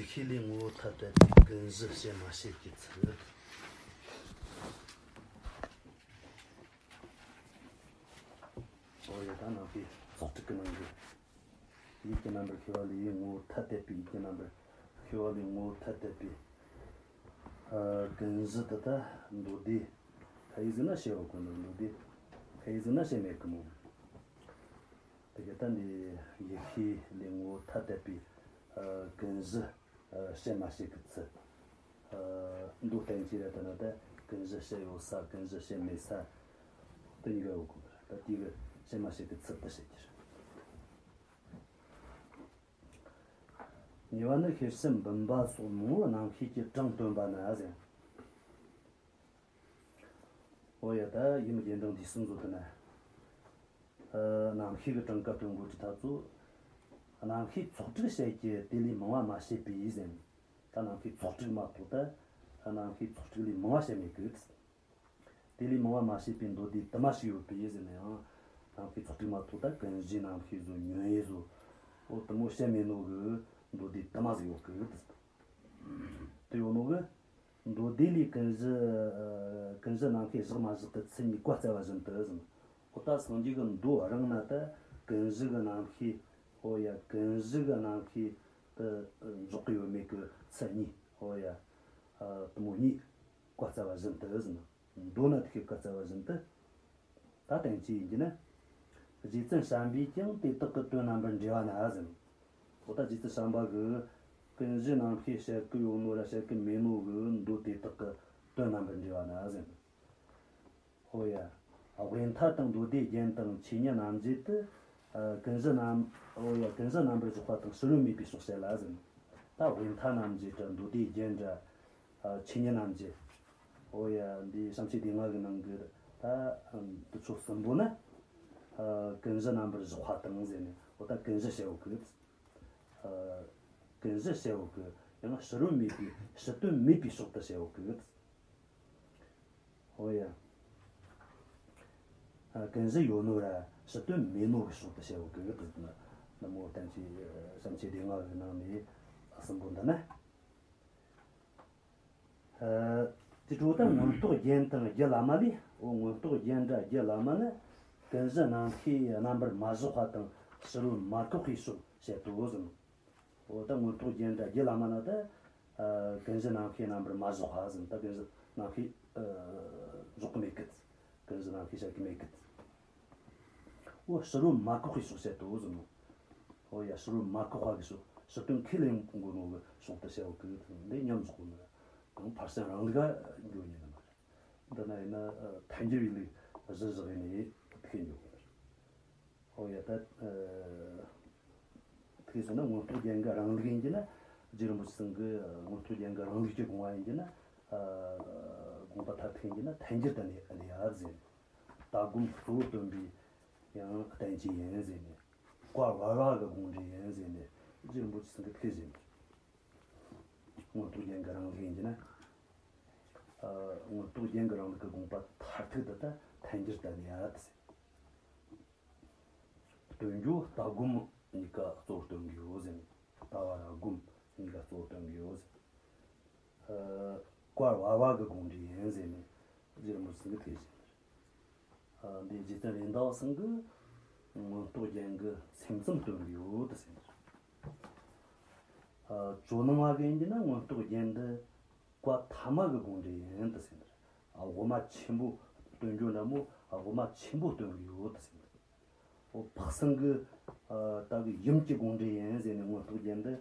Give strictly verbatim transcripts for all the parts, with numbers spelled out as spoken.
ཡིད་ཤེས་ལས་ངོ་བོ་ཐ་དད་པའི་ཀུན་གཞི་བཤད་མ་བཤད་ཀྱི་ཚུལ། ཨོ་ཡ། ད་ནང་པའི་ཚོགས་དྲུག་གི་ནང་གི། ཡིད་ཀྱི་རྣམ་པར་ཤེས་པ་ལས་ངོ་བོ་ཐ་དད་པའི། ཡིད་ཀྱི་རྣམ་པར་ཤེས་པ་ལས་ངོ་བོ་ཐ་དད་པའི་ཨ་ཀུན་གཞི་དེ་ད་མདོ་སྡེ་ཁ་ཡིག་ཟིག་ན་བཤད་ཡོད་གོ་ནོ། མདོ་སྡེ་ཁ་ཡིག་ཟིག་ན་བཤད་མེད་གི་མོ། དེ་གི་ད་འདི་ཡིད་ཤེས་ལས་ངོ་བོ་ཐ་དད་པའི་ཨ་ཀུན་གཞི་ཨ་བཤད་མ་བཤད་གི་ཚུལ། ཨ་མདོ་བསྟན་བཅོས་ར་ད་ན་ད་ཀུན་གཞི་བཤད་ཡོད་ས། ཀུན་གཞི་བཤད་མེད་ས་དེ་གཉིས་ཀ་ཡོད་གོ་ནོ། ད་དེ་གི་བཤད་མ་བཤད་གི་ཚུལ་དེ་བཤད་རྒྱུ་རེད། གཉིས་པ་ནི། ཤེར་ཕྱིན་འབུམ་པ་སོགས་མང་པོར་རྣམ་ཤེས་ཀྱི་གྲངས་སྟོན་པ་ན་ཟེར། ཨོ་ཡ། ད་ཡིད་མི་རྒྱན་གྲངས་འདི་གསུམ་བཟོ་དུ་ན། ཨ་རྣམ་ཤེས་ཀྱི་གྲངས་ཀ་སྟོན་དགོས་ཀྱི་ཐག་ཚོ། རྣམ་ཤེས་ཚོགས་དྲུག་བཤད་ཀྱི་དེ་ལས་མང་བ་མ་བཤད་པས་ཟེར། ད་རྣམ་ཤེས་ཚོགས་དྲུག་མ་གཏོགས་ད་རྣམ་ཤེས་ཚོགས་དྲུག་ལས་མང་བ་བཤད་མེད་གི། དེ་ལས་མང་བ་མ་བཤད་པའི་མདོ་སྡེ་དུ་མ་ཞིག་ཡོད་པས་ཟེར་ན་ཡང་། རྣམ་ཤེས་ཚོགས་དྲུག་མ་གཏོགས་ད་ཀུན་གཞིའི་རྣམ་ཤེས་བཟོ། ཉོན་ཡིད་བཟོ། འོ་དེ་མོ་བཤད་མེད་ནོ་གི་མདོ་སྡེ་དུ་མ་ཟིག་ཡོད་གི། དེ་ཡོད་ནོ་གི་མདོ་སྡེ་ལས་ཀུན་གཞི། ཀུན་གཞི་རྣམ་ཤེས་བཞག་མ་བཞག་གི་ཚུལ་གཉིས་བཀའ་སྩལ་བ་བཞིན་དུ་ཟེར། འོ་ད་སངས་རྒྱས་ཀྱི་མདོ་རང་ན་ད་ཀུན་གཞི་གི་རྣམ་ཤེས། འོ་ཡ། ཀུན་གཞི་གི་རྣམ་ཤེས་དེ་འཇོག་གི་ཡོད་མེད་གི་ཚུལ་གཉིས། འོ་ཡ། ཨ་དེ་མོ་གཉིས་བཀའ་སྩལ་བ་བཞིན་དུ་ཟེར། མདོ་ན་དེ་བཀའ་སྩལ་བ་བཞིན་དུ། ད་བསྟན་བཅོས་ཡིན་གྱི་ན། རྗེ་བཙུན་བྱམས་པས་ཀྱང་དེ་དག་གི་དོན་རྣམ་པར་འགྲེལ་བ་ན་ཟེར། འོ་ད་རྗེ་བཙུན་བྱམས་པ་གིས་ཀུན་གཞི་རྣམ་ཤེས་བཤད་གི་ཡོད་ནོ་ར་བཤད་གི་མེད་ནོ་གི་མདོ་དེ་དག་གི་དོན་རྣམ་པར་འགྲེལ་བ་ན་ཟེར། ཨོ་ཡ། དབུས་མཐའ་དང་མདོ་སྡེ་རྒྱན་དང་ཆོས་ཉིད་རྣམ་འབྱེད་དུ། ཨ་ཀུན་གཞི་རྣམ། ཨོ་ཡ། ཀུན་གཞི་རྣམ་པར་གཞག་པ་དང་ཕྱི་རོལ་མེད་པའི་ཕྱོགས་བཤད་ལ་ཟེར། ད་དབུས་མཐའ་རྣམ་འབྱེད་དྲ་མདོ་སྡེ་རྒྱན་དྲ། ཨ་ཆོས་ཉིད་རྣམ་འབྱེད། ཨོ་ཡ། འདི་བྱམས་ཆོས་སྡེ་ལྔ་གི་ནང་གི་ད་འདི་ཚོ་གསུམ་པོ་ནི། ཨ་ཀུན་གཞི་རྣམ་པར་གཞག་པ་དང་ཟེར་ནས། འོ་ད་ཀུན་གཞི་བཤད་ཡོད་གི། ཨ་ཀུན་གཞི་བཤད་ཡོད་གི། ཡང་ན་ཕྱི་རོལ་མེད་པའི་ཕྱི་དོན་མེད་པའི་ཕྱོགས་དུ་བཤད་ཡོད་གི། ཨོ་ཡ། ཨ་ཀུན་གཞི་ཡོད་ནོ་ར་ཕྱི་དོན་མེད་ནོ་གི་ཕྱོགས་དུ་བཤད་ཡོད་གི། དེ་ན་ན་མོ་བསྟན་བཅོས་བྱམས་ཆོས་སྡེ་ལྔ་གི་ནང་ནས་གསུམ་པོ་འདི་ན། ཨ་དེ་འཕྲོ་ད་མངོན་རྟོགས་རྒྱན་དང་རྒྱུད་བླ་མ་ལས། འོ་མངོན་རྟོགས་རྒྱན་དྲ་རྒྱུད་བླ་མ་ནི་ཀུན་གཞི་རྣམ་ཤེས་རྣམ་པར་མ་བཞག་པ་དང་ཕྱི་རོལ་མ་བཀག་པའི་ཕྱོགས་བཤད་དོ་ཟེར། འོ་ད་མངོན་རྟོགས་རྒྱན་དྲ་རྒྱུད་བླ་མ་ན་ད། ཨ་ཀུན་གཞི་རྣམ་ཤེས་རྣམ་པར་མ་བཞག་པ་ཟེར། ད་ཀུན་གཞི་རྣམ་ཤེས་ཨ་འཇོག་གི་མེད་གི། ཀུན་གཞི་རྣམ་ཤེས་བཤད་གི་མེད་གི། འོ་ཕྱི་རོལ་མ་བཀག་པའི་ཕྱོགས་བཤད་དོ་ཟེར་ནོ། འོ་ཡ། ཕྱི་རོལ་མ་བཀག་པ་གི་ཕྱོགས། ཕྱི་དོན་ཁས་ལེན་དགོས་ནོ་གི་ཕྱོགས་དུ་བཤད་ཡོད་གི། འདི་མཉམ་འཇོག་དགོས་ནི་རེད། གང་ཕར་ཕྱིན་རང་ལུགས་འགྱོ་ཉན་ནི་མ་རེད། འདི་ན་ཡིན་ན་ཐལ་འགྱུར་བའི་ལུགས་གཞིར་བཞག་ནས་ཁས་འཇོག་དགོས་ནི་རེད། ཨོ་ཡ། ད་ཨ་དེ་སོང་ན་མངོན་རྟོགས་རྒྱན་གྱི་རང་ལུགས་ཡིན་གྱི་ན། རྗེ་རིན་པོ་ཆེ་ཚང་གི་མངོན་རྟོགས་རྒྱན་གྱི་རང་ལུགས་ཀྱི་དགོངས་པ་ཡིན་གྱི་ན། ཨ་དགོངས་པ་མཐར་ཐུག་ཡིན་གྱི་ན་ཐལ་འགྱུར་དུ་གནས་གནས་ཡ་ཟེར། ལྟ་སྒོམ་གཙོ་བོར་སྟོན་པའི་ཡང་བསྟན་བཅོས་ཡིན་ཟེར་ནས། བཀའ་བར་པ་གི་དགོངས་འགྲེལ་ཡིན་ཟེར་ནས་རྗེ་རིན་པོ་ཆེ་ཚང་གིས་དེ་ཟེར་ནས། མངོན་རྟོགས་རྒྱན་གྱི་རང་ལུགས་ཡིན་གྱི་ན། ཨ་མངོན་རྟོགས་རྒྱན་གྱི་རང་ལུགས་ཀྱི་དགོངས་པ་མཐར་ཐུག་དེ་ད་ཐལ་འགྱུར་དུ་གནས་ཡ་དེ་ཟེར། སྟོན་རྒྱུ་ལྟ་སྒོམ་གཉིས་ཀ་གཙོ་བོར་སྟོན་གི་ཡོད་ཟེར་ནས། ལྟ་བ་ར་སྒོམ་གཉིས་ཀ་གཙོ་བོར་སྟོན་གི་ཡོད་ཟེར། ཨ་བཀའ་བར་པ་གི་དགོངས་འགྲེལ་ཡིན་ཟེར་ནས་རྗེ་རིན་པོ་ཆེ་ཚང་གིས་དེ་ཟེར་ནས། ཨ་འདི་རྗེ་བཙུན་རེད་མདའ་བ་ཚང་གིས་མངོན་རྟོགས་རྒྱན་གྱི་ཚིག་མཚམས་སྟོན་གི་ཡོད་དེ་ཟེར་ནས། ཨ་ཇོ་ནང་བ་གི་ཡིན་གྱི་ན་མངོན་རྟོགས་རྒྱན་འདི་བཀའ་ཐ་མ་གི་དགོངས་འགྲེལ་ཡིན་དེ་ཟེར་ནས། ཨ་དབུ་མ་ཆེན་པོ་སྟོན་རྒྱུ་འདྲ་མོ། ཨ་དབུ་མ་ཆེན་པོ་སྟོན་གི་ཡོད་དེ་ཟེར་ནས། འོ་འཕགས་སེང་གི་ཨ་ད་གི་ཡུམ་གྱི་དགོངས་འགྲེལ་ཡིན་ཟེར་ནས། མངོན་རྟོགས་རྒྱན་འདི་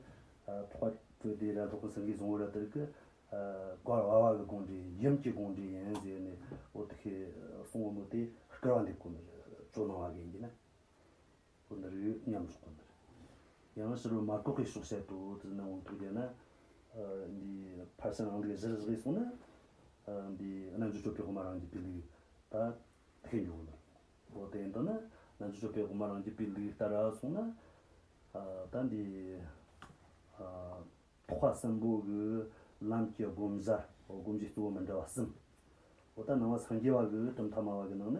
ཨ་འཕགས་པ་སྤྱོད་ལྡན་ར་སློབ་དཔོན་སེང་གེ་བཟང་པོ་ར་དེ་གི་ཨ་བཀའ་བར་པ་གི་དགོངས་འགྲེལ། ཡུམ་གྱི་དགོངས་འགྲེལ་ཡིན་ཟེར་ནས། འོ་དེ་ཁའི་གསུང་བ་མོ་དེ་བསྐུར་བ་འདེབས་གོ་ནི་རེད། ཇོ་ནང་བ་གི་ཡིན་གྱི་ན། འོ་འདི་རིགས་མཉམ་འཇོག་གོ་ནི་རེད། ཡང་ཕྱི་རོལ་མ་བཀག་པའི་ཕྱོགས་བཤད་དོ་དེ་ན། མངོན་རྟོགས་རྒྱན་ན་ཨ་འདི་ཕར་ཕྱིན་རང་ལུགས་གཞིར་བཞག་སོང་ན། ཨ་འདི་རྣལ་འབྱོར་སྤྱོད་པའི་དབུ་མ་རང་རྒྱུད་པའི་ལུགས་ད་དེ་འགྱོ་གོ་ནི་རེད། འོ་དེ་ཡིན་དུས་ན་རྣལ་འབྱོར་སྤྱོད་པའི་དབུ་མ་རང་རྒྱུད་པའི་ལུགས་ལྟར་སོང་ན། ཨ་ད་འདི་ཨ་ཐེག་པ་གསུམ་པོ་གི་ལམ་གྱི་བགོ་བཤའ། སྒོམ་བྱེད་གཙོ་བོ་མི་འདྲ་བ་གསུམ། འོ་ད་ནང་པ་སངས་རྒྱས་པ་གི་གྲུབ་མཐའ་སྨྲ་བ་གི་ནང་ན།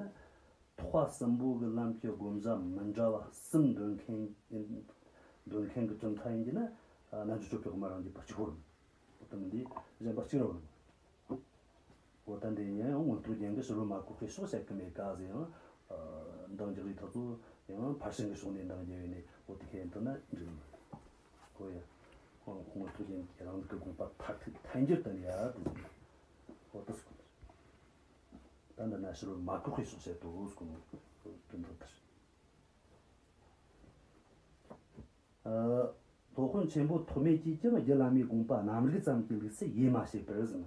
ཐེག་པ་གསུམ་པོ་གི་ལམ་གྱི་བགོ་བཤའ་མི་འདྲ་བ་གསུམ་འདོན་མཁན་ཡིན། འདོན་མཁན་གི་གྲུབ་མཐའ་ཡིན་གྱི་ན། རྣལ་འབྱོར་སྤྱོད་པའི་དབུ་མ་རང་རྒྱུད་པ་གཅིག་པོ་རེད། འོ་ད་མི་འདི་གཞན་པ་གཅིག་རེད། འོ་ད་འདི་ཡིན་ཡང་མངོན་རྟོགས་རྒྱན་གྱི་ཕྱི་རོལ་མ་གོ་བའི་ཕྱོགས་བཤད་གི་མེད་ག་ཟེར་ཡང་། འདང་རྒྱག་གི་ཐག་ཚོ་ཡང་ཕར་ཕྱིན་གྱི་ཕྱོགས་ནས་འདང་རྒྱག་ཡོད་ནས། འོ་དེ་ཁས་ཡིན་དུ་ན་འགྲིག་མི་འདུག་འོ་ཡ། མངོན་རྟོགས་རྒྱན་གྱི་རང་ལུགས་ཀྱི་དགོངས་པ་མཐར་ཐུག་ཐལ་འགྱུར་དུ་ནི་ཡ་དེ་ཟེར། འོ་ད་སོ། ད་འདི་ན་ཕྱི་རོལ་མ་གོ་བའི་ཕྱོགས་བཤད་དོ་ཟེར་གོ་ནོ་དོན་དག་དེ་རེད། ཨ། སློབ་དཔོན་ཆེན་པོ་ཐོགས་མེད་ཀྱིས་ཀྱང་རྒྱུད་བླ་མའི་དགོངས་པ་རྣམ་རིག་ཙམ་གྱི་ལུགས་སུ་ཡེ་མ་བྱས་པར་ཟེར།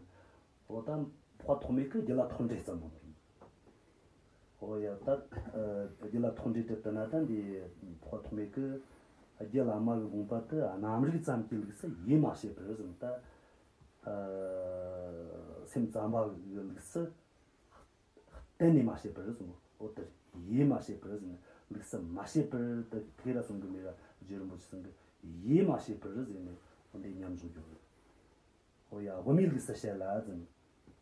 འོ་ད་འཕགས་པ་ཐོགས་མེད་ཀྱིས་རྒྱུད་བླ་ཐོགས་འགྲེལ་ཙམ་མོ། འོ་ཡ། ད་ཨ་རྒྱུད་བླ་ཐོགས་འགྲེལ་དེ་ལྟ་ན། ད་འདི་འཕགས་པ་ཐོགས་མེད་ཀྱིས་རྒྱུད་བླ་མ་གི་དགོངས་པ་དེ་རྣམ་རིག་ཙམ་གྱི་ལུགས་སུ་ཡེ་མ་བྱས་པར་ཟེར། ད་ཨ་སེམས་ཙམ་པ་གི་ལུགས་སུ་གཏན་ནས་མ་བྱས་པར་ཟེར་ནོ། འོ་དེར་ཡེ་མ་བྱས་པར་ཟེར་ནོ། ལུགས་སུ་མ་བྱས་པར་དེ་ཕེ་ར་གསུང་གི་མེད་ར། རྗེ་རིན་པོ་ཆེ་ཚང་གིས་ཡེ་མ་བྱས་པར་ཟེར་ནོ། འོ་འདི་ཉམས་བཞག་རྒྱུ་རེད། འོ་ཡ། དབུ་མའི་ལུགས་སུ་བཤད་ལ་ཟེར་ནོ།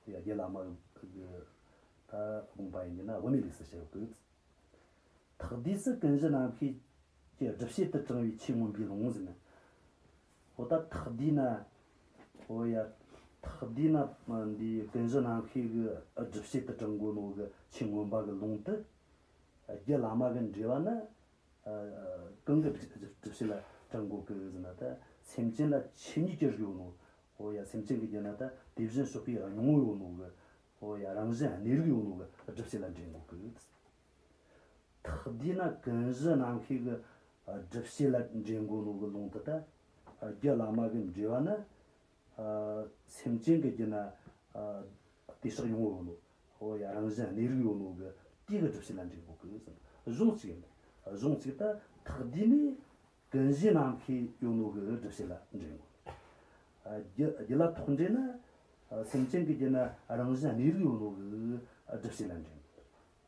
འོ་ཡ། རྒྱུད་བླ་མ་གི་ད་དགོངས་པ་ཡིན་ན་དབུ་མའི་ལུགས་སུ་བཤད་དགོས། ཐེག་བསྡུས་སུ་ཀུན་གཞི་རྣམ་ཤེས་ཀྱི་སྒྲུབ་བྱེད་དུ་དྲངས་པའི་ཆོས་མངོན་པའི་ལུང་ཟེར་ནོ། འོ་ད་ཐེག་བསྡུས་ན། འོ་ཡ། ཐེག་བསྡུས་ན་འདི་ཀུན་གཞི་རྣམ་ཤེས་ཀྱི་སྒྲུབ་བྱེད་དུ་དྲངས་གོ་ནོ་གི་ཆོས་མངོན་པ་གི་ལུང་དེ། རྒྱུད་བླ་མ་གི་འགྲེལ་པ་ན། ཨ། གང་གི་སྒྲུབ་བྱེད་ལ་དྲངས་གོ་གི་ཟེར་ན། ད་སེམས་ཅན་ལ་ཆོས་ཉིད་ཀྱི་རིགས་ཡོད་ནོ། འོ་ཡ། སེམས་ཅན་གི་རྒྱུད་ན་ད་དེ་བཞིན་གཤེགས་པའི་སྙིང་པོ་ཡོད་ནོ་གི། འོ་ཡ། རང་བཞིན་གནས་རིགས་ཡོད་ནོ་གི་སྒྲུབ་བྱེད་ལ་འདྲེན་གོ་གི། ཐེག་བསྡུས་ན་ཀུན་གཞི་རྣམ་ཤེས་ཀྱི་སྒྲུབ་བྱེད་ལ་འདྲེན་གོ་ནོ་གི་ལུང་དེ་ད། རྒྱུད་བླ་མ་གི་འགྲེལ་པ་ན། སེམས་ཅན་གྱི་རྒྱུད་ན་བདེ་གཤེགས་སྙིང་པོ་ཡོད་ནོ། འོ་ཡ། རང་བཞིན་གནས་རིགས་ཡོད་ནོ་གི་དེ་གི་སྒྲུབ་བྱེད་ལ་འདྲེན་གོ་གི་ཟེར། གཞུང་གཅིག་ཡིན། གཞུང་གཅིག་ད་ཐེག་བསྡུས་ནས་ཀུན་གཞི་རྣམ་ཤེས་ཡོད་ནོ་གི་སྒྲུབ་བྱེད་ལ་འདྲེན་གོ། རྒྱུད་རྒྱུད་བླ་ཐོགས་འགྲེལ་ན་སེམས་ཅན་གྱི་རྒྱུད་ན་རང་བཞིན་གནས་རིགས་ཡོད་ནོ་གི་སྒྲུབ་བྱེད་ལ་འདྲེན་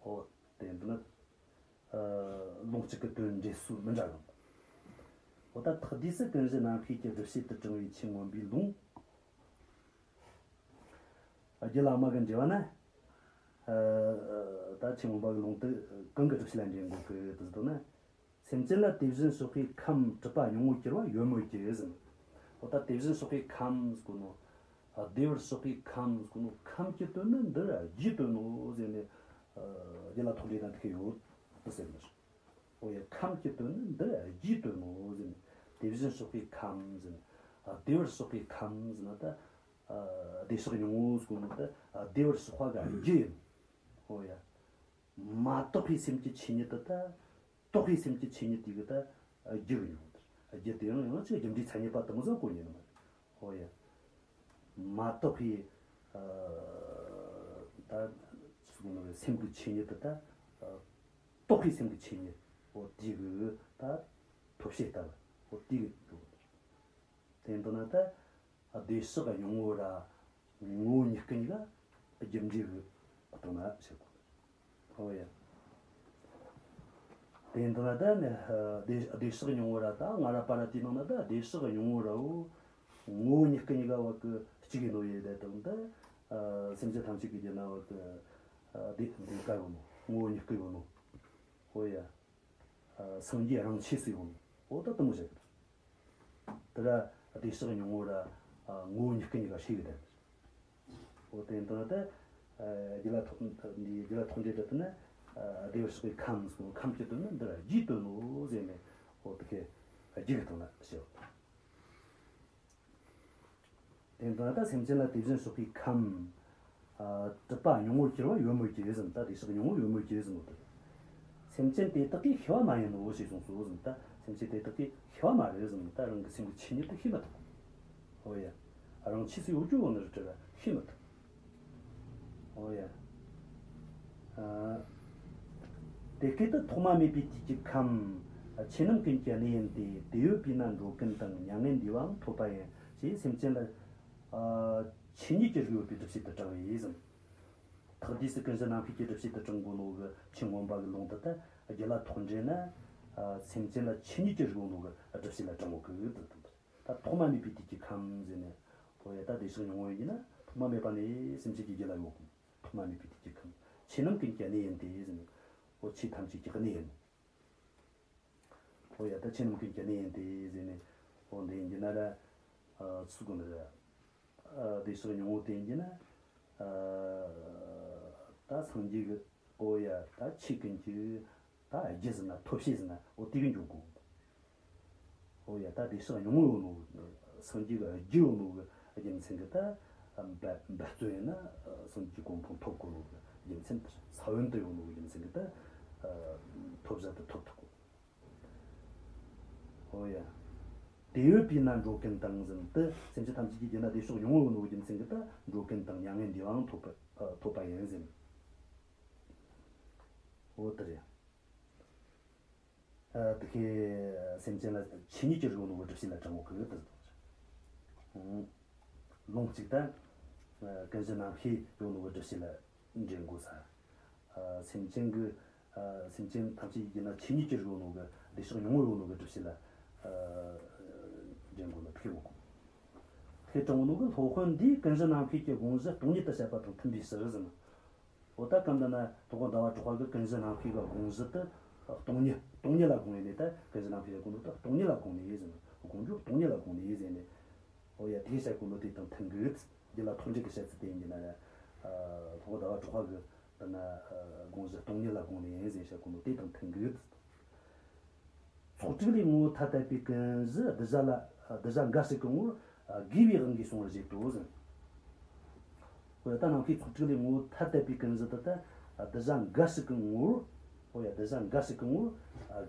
གོ། འོ། དེ་འདི་ནི། ཨ། ལུང་གཅིག་གི་དོན་འགྲེལ་སྲོལ་མི་འདྲ་གི། འོ་ད་ཐེག་བསྡུས་སུ་ཀུན་གཞི་རྣམ་ཤེས་ཀྱི་སྒྲུབ་བྱེད་དུ་དྲངས་པའི་ཆོས་མངོན་པའི་ལུང་། རྒྱུད་བླ་མ་གི་འགྲེལ་པ་ན། ཨ། ད་ཆོས་མངོན་པ་གི་ལུང་དེ་གང་གི་སྒྲུབ་བྱེད་ལ་འདྲེན་གོ་གི་དེ་ཟེར་ན། སེམས་ཅན་ལ་དེ་བཞིན་གཤེགས་པའི་ཁམས་གྲུབ་པ་སྙིང་པོར་གྱུར་པ་ཡོད་མོད་ཀྱི་ཟེར། འོ་ད་དེ་བཞིན་གཤེགས་པའི་ཁམས་ཟེར་གོ་ནོ། བདེ་བར་གཤེགས་པའི་ཁམས་ཟེར་གོ་ནོ། ཁམས་ཀྱི་དོན་ནི་འདིར་རྒྱུའི་དོན་ནོ་ཟེར་ནས། ཨ། རྒྱུད་བླ་ཐོགས་འགྲེལ་ན་དེ་ཁས་ཡོད་དུ་ཟེར་ནས། འོ་ཡ། ཁམས་ཀྱི་དོན་ནི་འདིར་རྒྱུའི་དོན་ནོ་ཟེར་ནས། དེ་བཞིན་གཤེགས་པའི་ཁམས་ཟེར་ནས། ཨ། བདེ་བར་གཤེགས་པའི་ཁམས་ཟེར་ན་ད། ཨ། བདེ་གཤེགས་སྙིང་པོ་ཟེར་གོ་ནོ་ད། ཨ། བདེ་བར་གཤེགས་པ་གི་རྒྱུ་ཡིན། འོ་ཡ། མ་དག་པའི་སེམས་ཀྱི་ཆོས་ཉིད་དེ་ད། དག་པའི་སེམས་ཀྱི་ཆོས་ཉིད་དེ་གི་ད་རྒྱུ་གི་མྱིང་། རྒྱུ་དེ་ཡང་ཡང་ཅིག་རྒྱུ་འབྲས་ཐ་སྙད་པ་དེ་མོ་ཟིག་གོ་ཉན་ནི་མ་རེད། ཧོ་ཡ། མ་དག་པའི་ཨ་ད་ཅི་ཟེར་ནི་རེད། སེམས་ཀྱི་ཆོས་ཉིད་དེ་ད་ཨ་དག་པའི་སེམས་ཀྱི་ཆོས་ཉིད། ཧོ་དེ་གི་ད་ཐོབ་བྱེད་ལྟ་བུ། ཧོ་དེ་གི་འགྲོ་བ་རེད། དེ་འདི་ན་ད། བདེ་གཤེགས་སྙིང་པོ་ར་ངོ་བོ་ཉིད་སྐུ་གཉིས་ཀ་རྒྱུ་འབྲས་ཀྱི་སྟེང་ན་བཤད་དགོས། ཧོ་ཡ། དེ་འདི་ན་ད་ནི་བདེ་བདེ་གཤེགས་སྙིང་པོ་ར་ད་ང་ར་པ་ར་དེའི་ནང་ན་ད་བདེ་གཤེགས་སྙིང་པོ་ར་བོ་ངོ་བོ་ཉིད་སྐུ་གཉིས་ཀ་བ་གི་གཅིག་ཡིན་ནོ་ཡེ། དེ་དང་ད་སེམས་ཅན་ཐམས་ཅད་ཀྱི་རྒྱུད་ན་བ་གི་བདེ་བདེ་ཀ་ཡོད་ནོ། ངོ་བོ་ཉིད་སྐུ་ཡོད་ནོ། ཧོ་ཡ། སངས་རྒྱས་རང་ཆས་སུ་ཡོད་ནོ། འོ་ད་དེ་མོ་བཤད་གི། དེ་ར་བདེ་གཤེགས་སྙིང་པོ་ར་ངོ་བོ་ཉིད་སྐུ་གཉིས་ཀ་ཤེས་གི་དེ། འོ་དེ་འདི་ན་ད་རྒྱུད་ལ་ཐོགས་འདི་རྒྱུད་ལ་ཐོགས་འགྲེལ་དེ་ན་བདེ་བར་གཤེགས་པའི་ཁམས་སོ། ཁམས་ཀྱི་དོན་ནི་འདི་ར་རྒྱུའི་དོན་ནོ་ཟེར་ནས། འོ་དེ་ཁས་རྒྱུ་གི་སྟེང་ན་བཤད། དེ་འདྲ་ད་སེམས་ཅན་ལ་དེ་བཞིན་གཤེགས་པའི་ཁམས། ཨ་གྲུབ་པ་སྙིང་པོར་གྱུར་པ་ཡོད་མོད་ཀྱི་ཟེར། ད་བདེ་གཤེགས་སྙིང་པོ་ཡོད་མོད་ཀྱི་ཟེར་ནོ་དེ། སེམས་ཅན་དེ་དག་གིས་ཤེས་པ་མ་ཡིན་ནོ་ཞེས་གསུངས་སོ་ཟེར། ད་སེམས་ཅན་དེ་དག་གིས་ཤེས་པ་མ་རེད་ཟེར། ད་རང་གི་སེམས་ཀྱི་ཆོས་ཉིད་དེ་ཤེས་མི་ཐུབ། ཨོ་ཡ། རང་ཆས་སུ་ཡོད་རྒྱུ་བོ་ནི་རེད་དྲ་ཤེས་མི་ཐུབ། ཨོ་ཡ། ཨ། དེ་སྐད་དུ་ཐོག་མ་མེད་པའི་དུས་ཀྱི་ཁམས། ཆོས་རྣམས་ཀུན་གྱི་གནས་ཡིན་ཏེ། དེ་ཡོད་པས་ན་འགྲོ་ཀུན་དང་། མྱ་ངན་འདས་པའང་ཐོབ་པ་ཡིན། ཞེས་སེམས་ཅན་ལ། ཨ། ཆོས་ཉིད་ཀྱི་རིགས་ཡོད་པའི་སྒྲུབ་བྱེད་དུ་དྲངས་པས་ཟེར། ཐེག་བསྡུས་སུ་ཀུན་གཞི་རྣམ་ཤེས་ཀྱི་སྒྲུབ་བྱེད་དུ་དྲངས་གོ་ནོ་གི་ཆོས་མངོན་པ་གི་ལུང་དེ་ད་རྒྱུད་ལ་ཐོགས་འགྲེལ་ན། ཨ། སེམས་ཅན་ལ་ཆོས་ཉིད་ཀྱི་རིགས་ཡོད་ནོ་གི་སྒྲུབ་བྱེད་ལ་དྲངས་གོ་གི་དེ་དང་། ད་ཐོག་མ་མེད་པའི་དུས་ཀྱི་ཁམས་ཟེར་ནས། ཨོ་ཡ། ད་བདེ་གཤེགས་སྙིང་པོ་ཡིན་ན་ཐོག་མ་མེད་པ་ནས་སེམས་ཅན་གྱི་རྒྱུད་ལ་ཡོད་གོ། ཐོག་མ་མེད་པའི་དུས་ཀྱི་ཁམས། ཆོས་རྣམས་ཀུན་གྱི་གནས་ཡིན་ཏེ་ཟེར་ནས། ཨོ་ཆོས་ཐམས་ཅད་ཀྱི་གནས་ཡིན། ཨོ་ཡ། ད་ཆོས་རྣམས་ཀུན་གྱི་གནས་ཡིན་ཏེ་ཟེར་ནས། འོ་འདི་ཡིན་གྱི་ན་ར། ཨ་ཚུགས་གོ་ནི་ར། ཨ་བདེ་གཤེགས་སྙིང་པོ་དེ་ཡིན་གྱི་ན། ཨ་ད་སངས་རྒྱས་ཀྱི། འོ་ཡ། ད་ཆོས་ཀུན་གྱི་ད་རྒྱུ་ཟེར་ན་ཐོབ་བྱེད་ཟེར་ན་འོ་དེ་གི་འཇུག་གོ། འོ་ཡ། ད་བདེ་གཤེགས་སྙིང་པོ་ཡོད་ནོ། སངས་རྒྱས་ཀྱི་རྒྱུ་ཡོད་ནོ་གི་རྒྱུ་མཚན་གྱི་ད་འབད་འབད་རྩོལ་ཡིན་ན་སངས་རྒྱས་གོ་འཕང་ཐོབ་གོ་ནོ་གི་རྒྱུ་མཚན་དེ། ས་བོན་དུ་ཡོད་ནོ་གི་རྒྱུ་མཚན་གྱི་ད་ཐོབ་བྱ་དེ་ཐོབ་ཐུབ་གོ། འོ་ཡ། དེ་ཡོད་པས་ན་འགྲོ་ཀུན་དང་ཟེར་ན་དེ། སེམས་ཅན་ཐམས་ཅད་ཀྱི་རྒྱུད་ན་བདེ་གཤེགས་སྙིང་པོ་ཡོད་ནོ་གི་རྒྱུ་མཚན་གྱི་ད་འགྲོ་ཀུན་དང་མྱ་ངན་འདས་པའང་ཐོབ་པ་ཨ་ཐོབ་པ་ཡིན་ཟེར། འོ་དེ་རེད། ཨ་དེ་ཁའི་སེམས་ཅན་ལ་ཆོས་ཉིད་ཀྱི་རིགས་ཡོད་ནོ་གི་སྒྲུབ་བྱེད་ལ་དྲངས་གོ་གི་དེ་ཟེར། ལུང་གཅིག་ད། ཨ་ཀུན་གཞི་རྣམ་ཤེས་ཡོད་ནོ་གི་སྒྲུབ་བྱེད་ལ་འདྲེན་དགོས་ས། ཨ་སེམས་ཅན་གྱི། ཨ་སེམས་ཅན་ཐམས་ཅད་ཀྱི་རྒྱུད་ན་ཆོས་ཉིད་ཀྱི་རིགས་ཡོད་ནོ་གི། བདེ་གཤེགས་སྙིང་པོ་ཡོད་ནོ་གི་སྒྲུབ་བྱེད་ལ་ཨ་འདྲེན་དགོས་ལ་ཐུག་གོ། ཐུག་དྲངས་ནོ་གི་སློབ་དཔོན་འདིས་ཀུན་གཞི་རྣམ་ཤེས་ཀྱི་དགོངས་གཞི་སྟོང་ཉིད་དུ་བཤད་པ་དང་མཐུན་པའི་ཕྱིར་ཟེར་ན། འོ་ད་གང་ལྟར་ན་དོལ་པོ་ཟླ་བ་གྲགས་པ་གི་ཀུན་གཞི་རྣམ་ཤེས་ཀྱི་དགོངས་གཞི་དེ་སྟོང་ཉིད། སྟོང་ཉིད་ལ་དགོངས་ནས་ད་ཀུན་གཞི་རྣམ་ཤེས་ཀྱི་དགོངས་གཞི་དེ་སྟོང་ཉིད་ལ་དགོངས་ནས་ཟེར་ན། དགོངས་རྒྱུ་སྟོང་ཉིད་ལ་དགོངས་ནས་ཟེར་ནས། འོ་ཡ། དེ་བཤད་གོ་ནོ་དེ་དང་མཐུན་གི། རྒྱུད་ལ་ཐོགས་འགྲེལ་གྱི་བཤད་ཚུལ་དེ་ཡིན་གྱི་ན་ར། ཨ་དོལ་པོ་ཟླ་བ་གྲགས་པ་གི་དེ་ན་ཨ་དགོངས་གཞི་སྟོང་ཉིད་ལ་དགོངས་ནས་ཡིན་ཟེར་བཤད་གོ་ནོ་དེ་དང་མཐུན་གི། ཚོགས་དྲུག་ལས་ངོ་བོ་ཐ་དད་པའི་ཀུན་གཞི་གདུལ་བྱ་ལ། གདུལ་བྱ་འགའ་ཞིག་གི་ངོར་དགོས་པའི་དབང་གིས་གསུངས་པར་བཞེད་དོ་ཟེར། འོ་ཡ། ད་རྣམ་ཤེས་ཚོགས་དྲུག་ལས་ངོ་བོ་ཐ་དད་པའི་ཀུན་གཞི་དེ་ད་གདུལ་བྱ་འགའ་ཞིག་གི་ངོར། འོ་ཡ། གདུལ་བྱ་འགའ་ཞིག་གི་ངོར་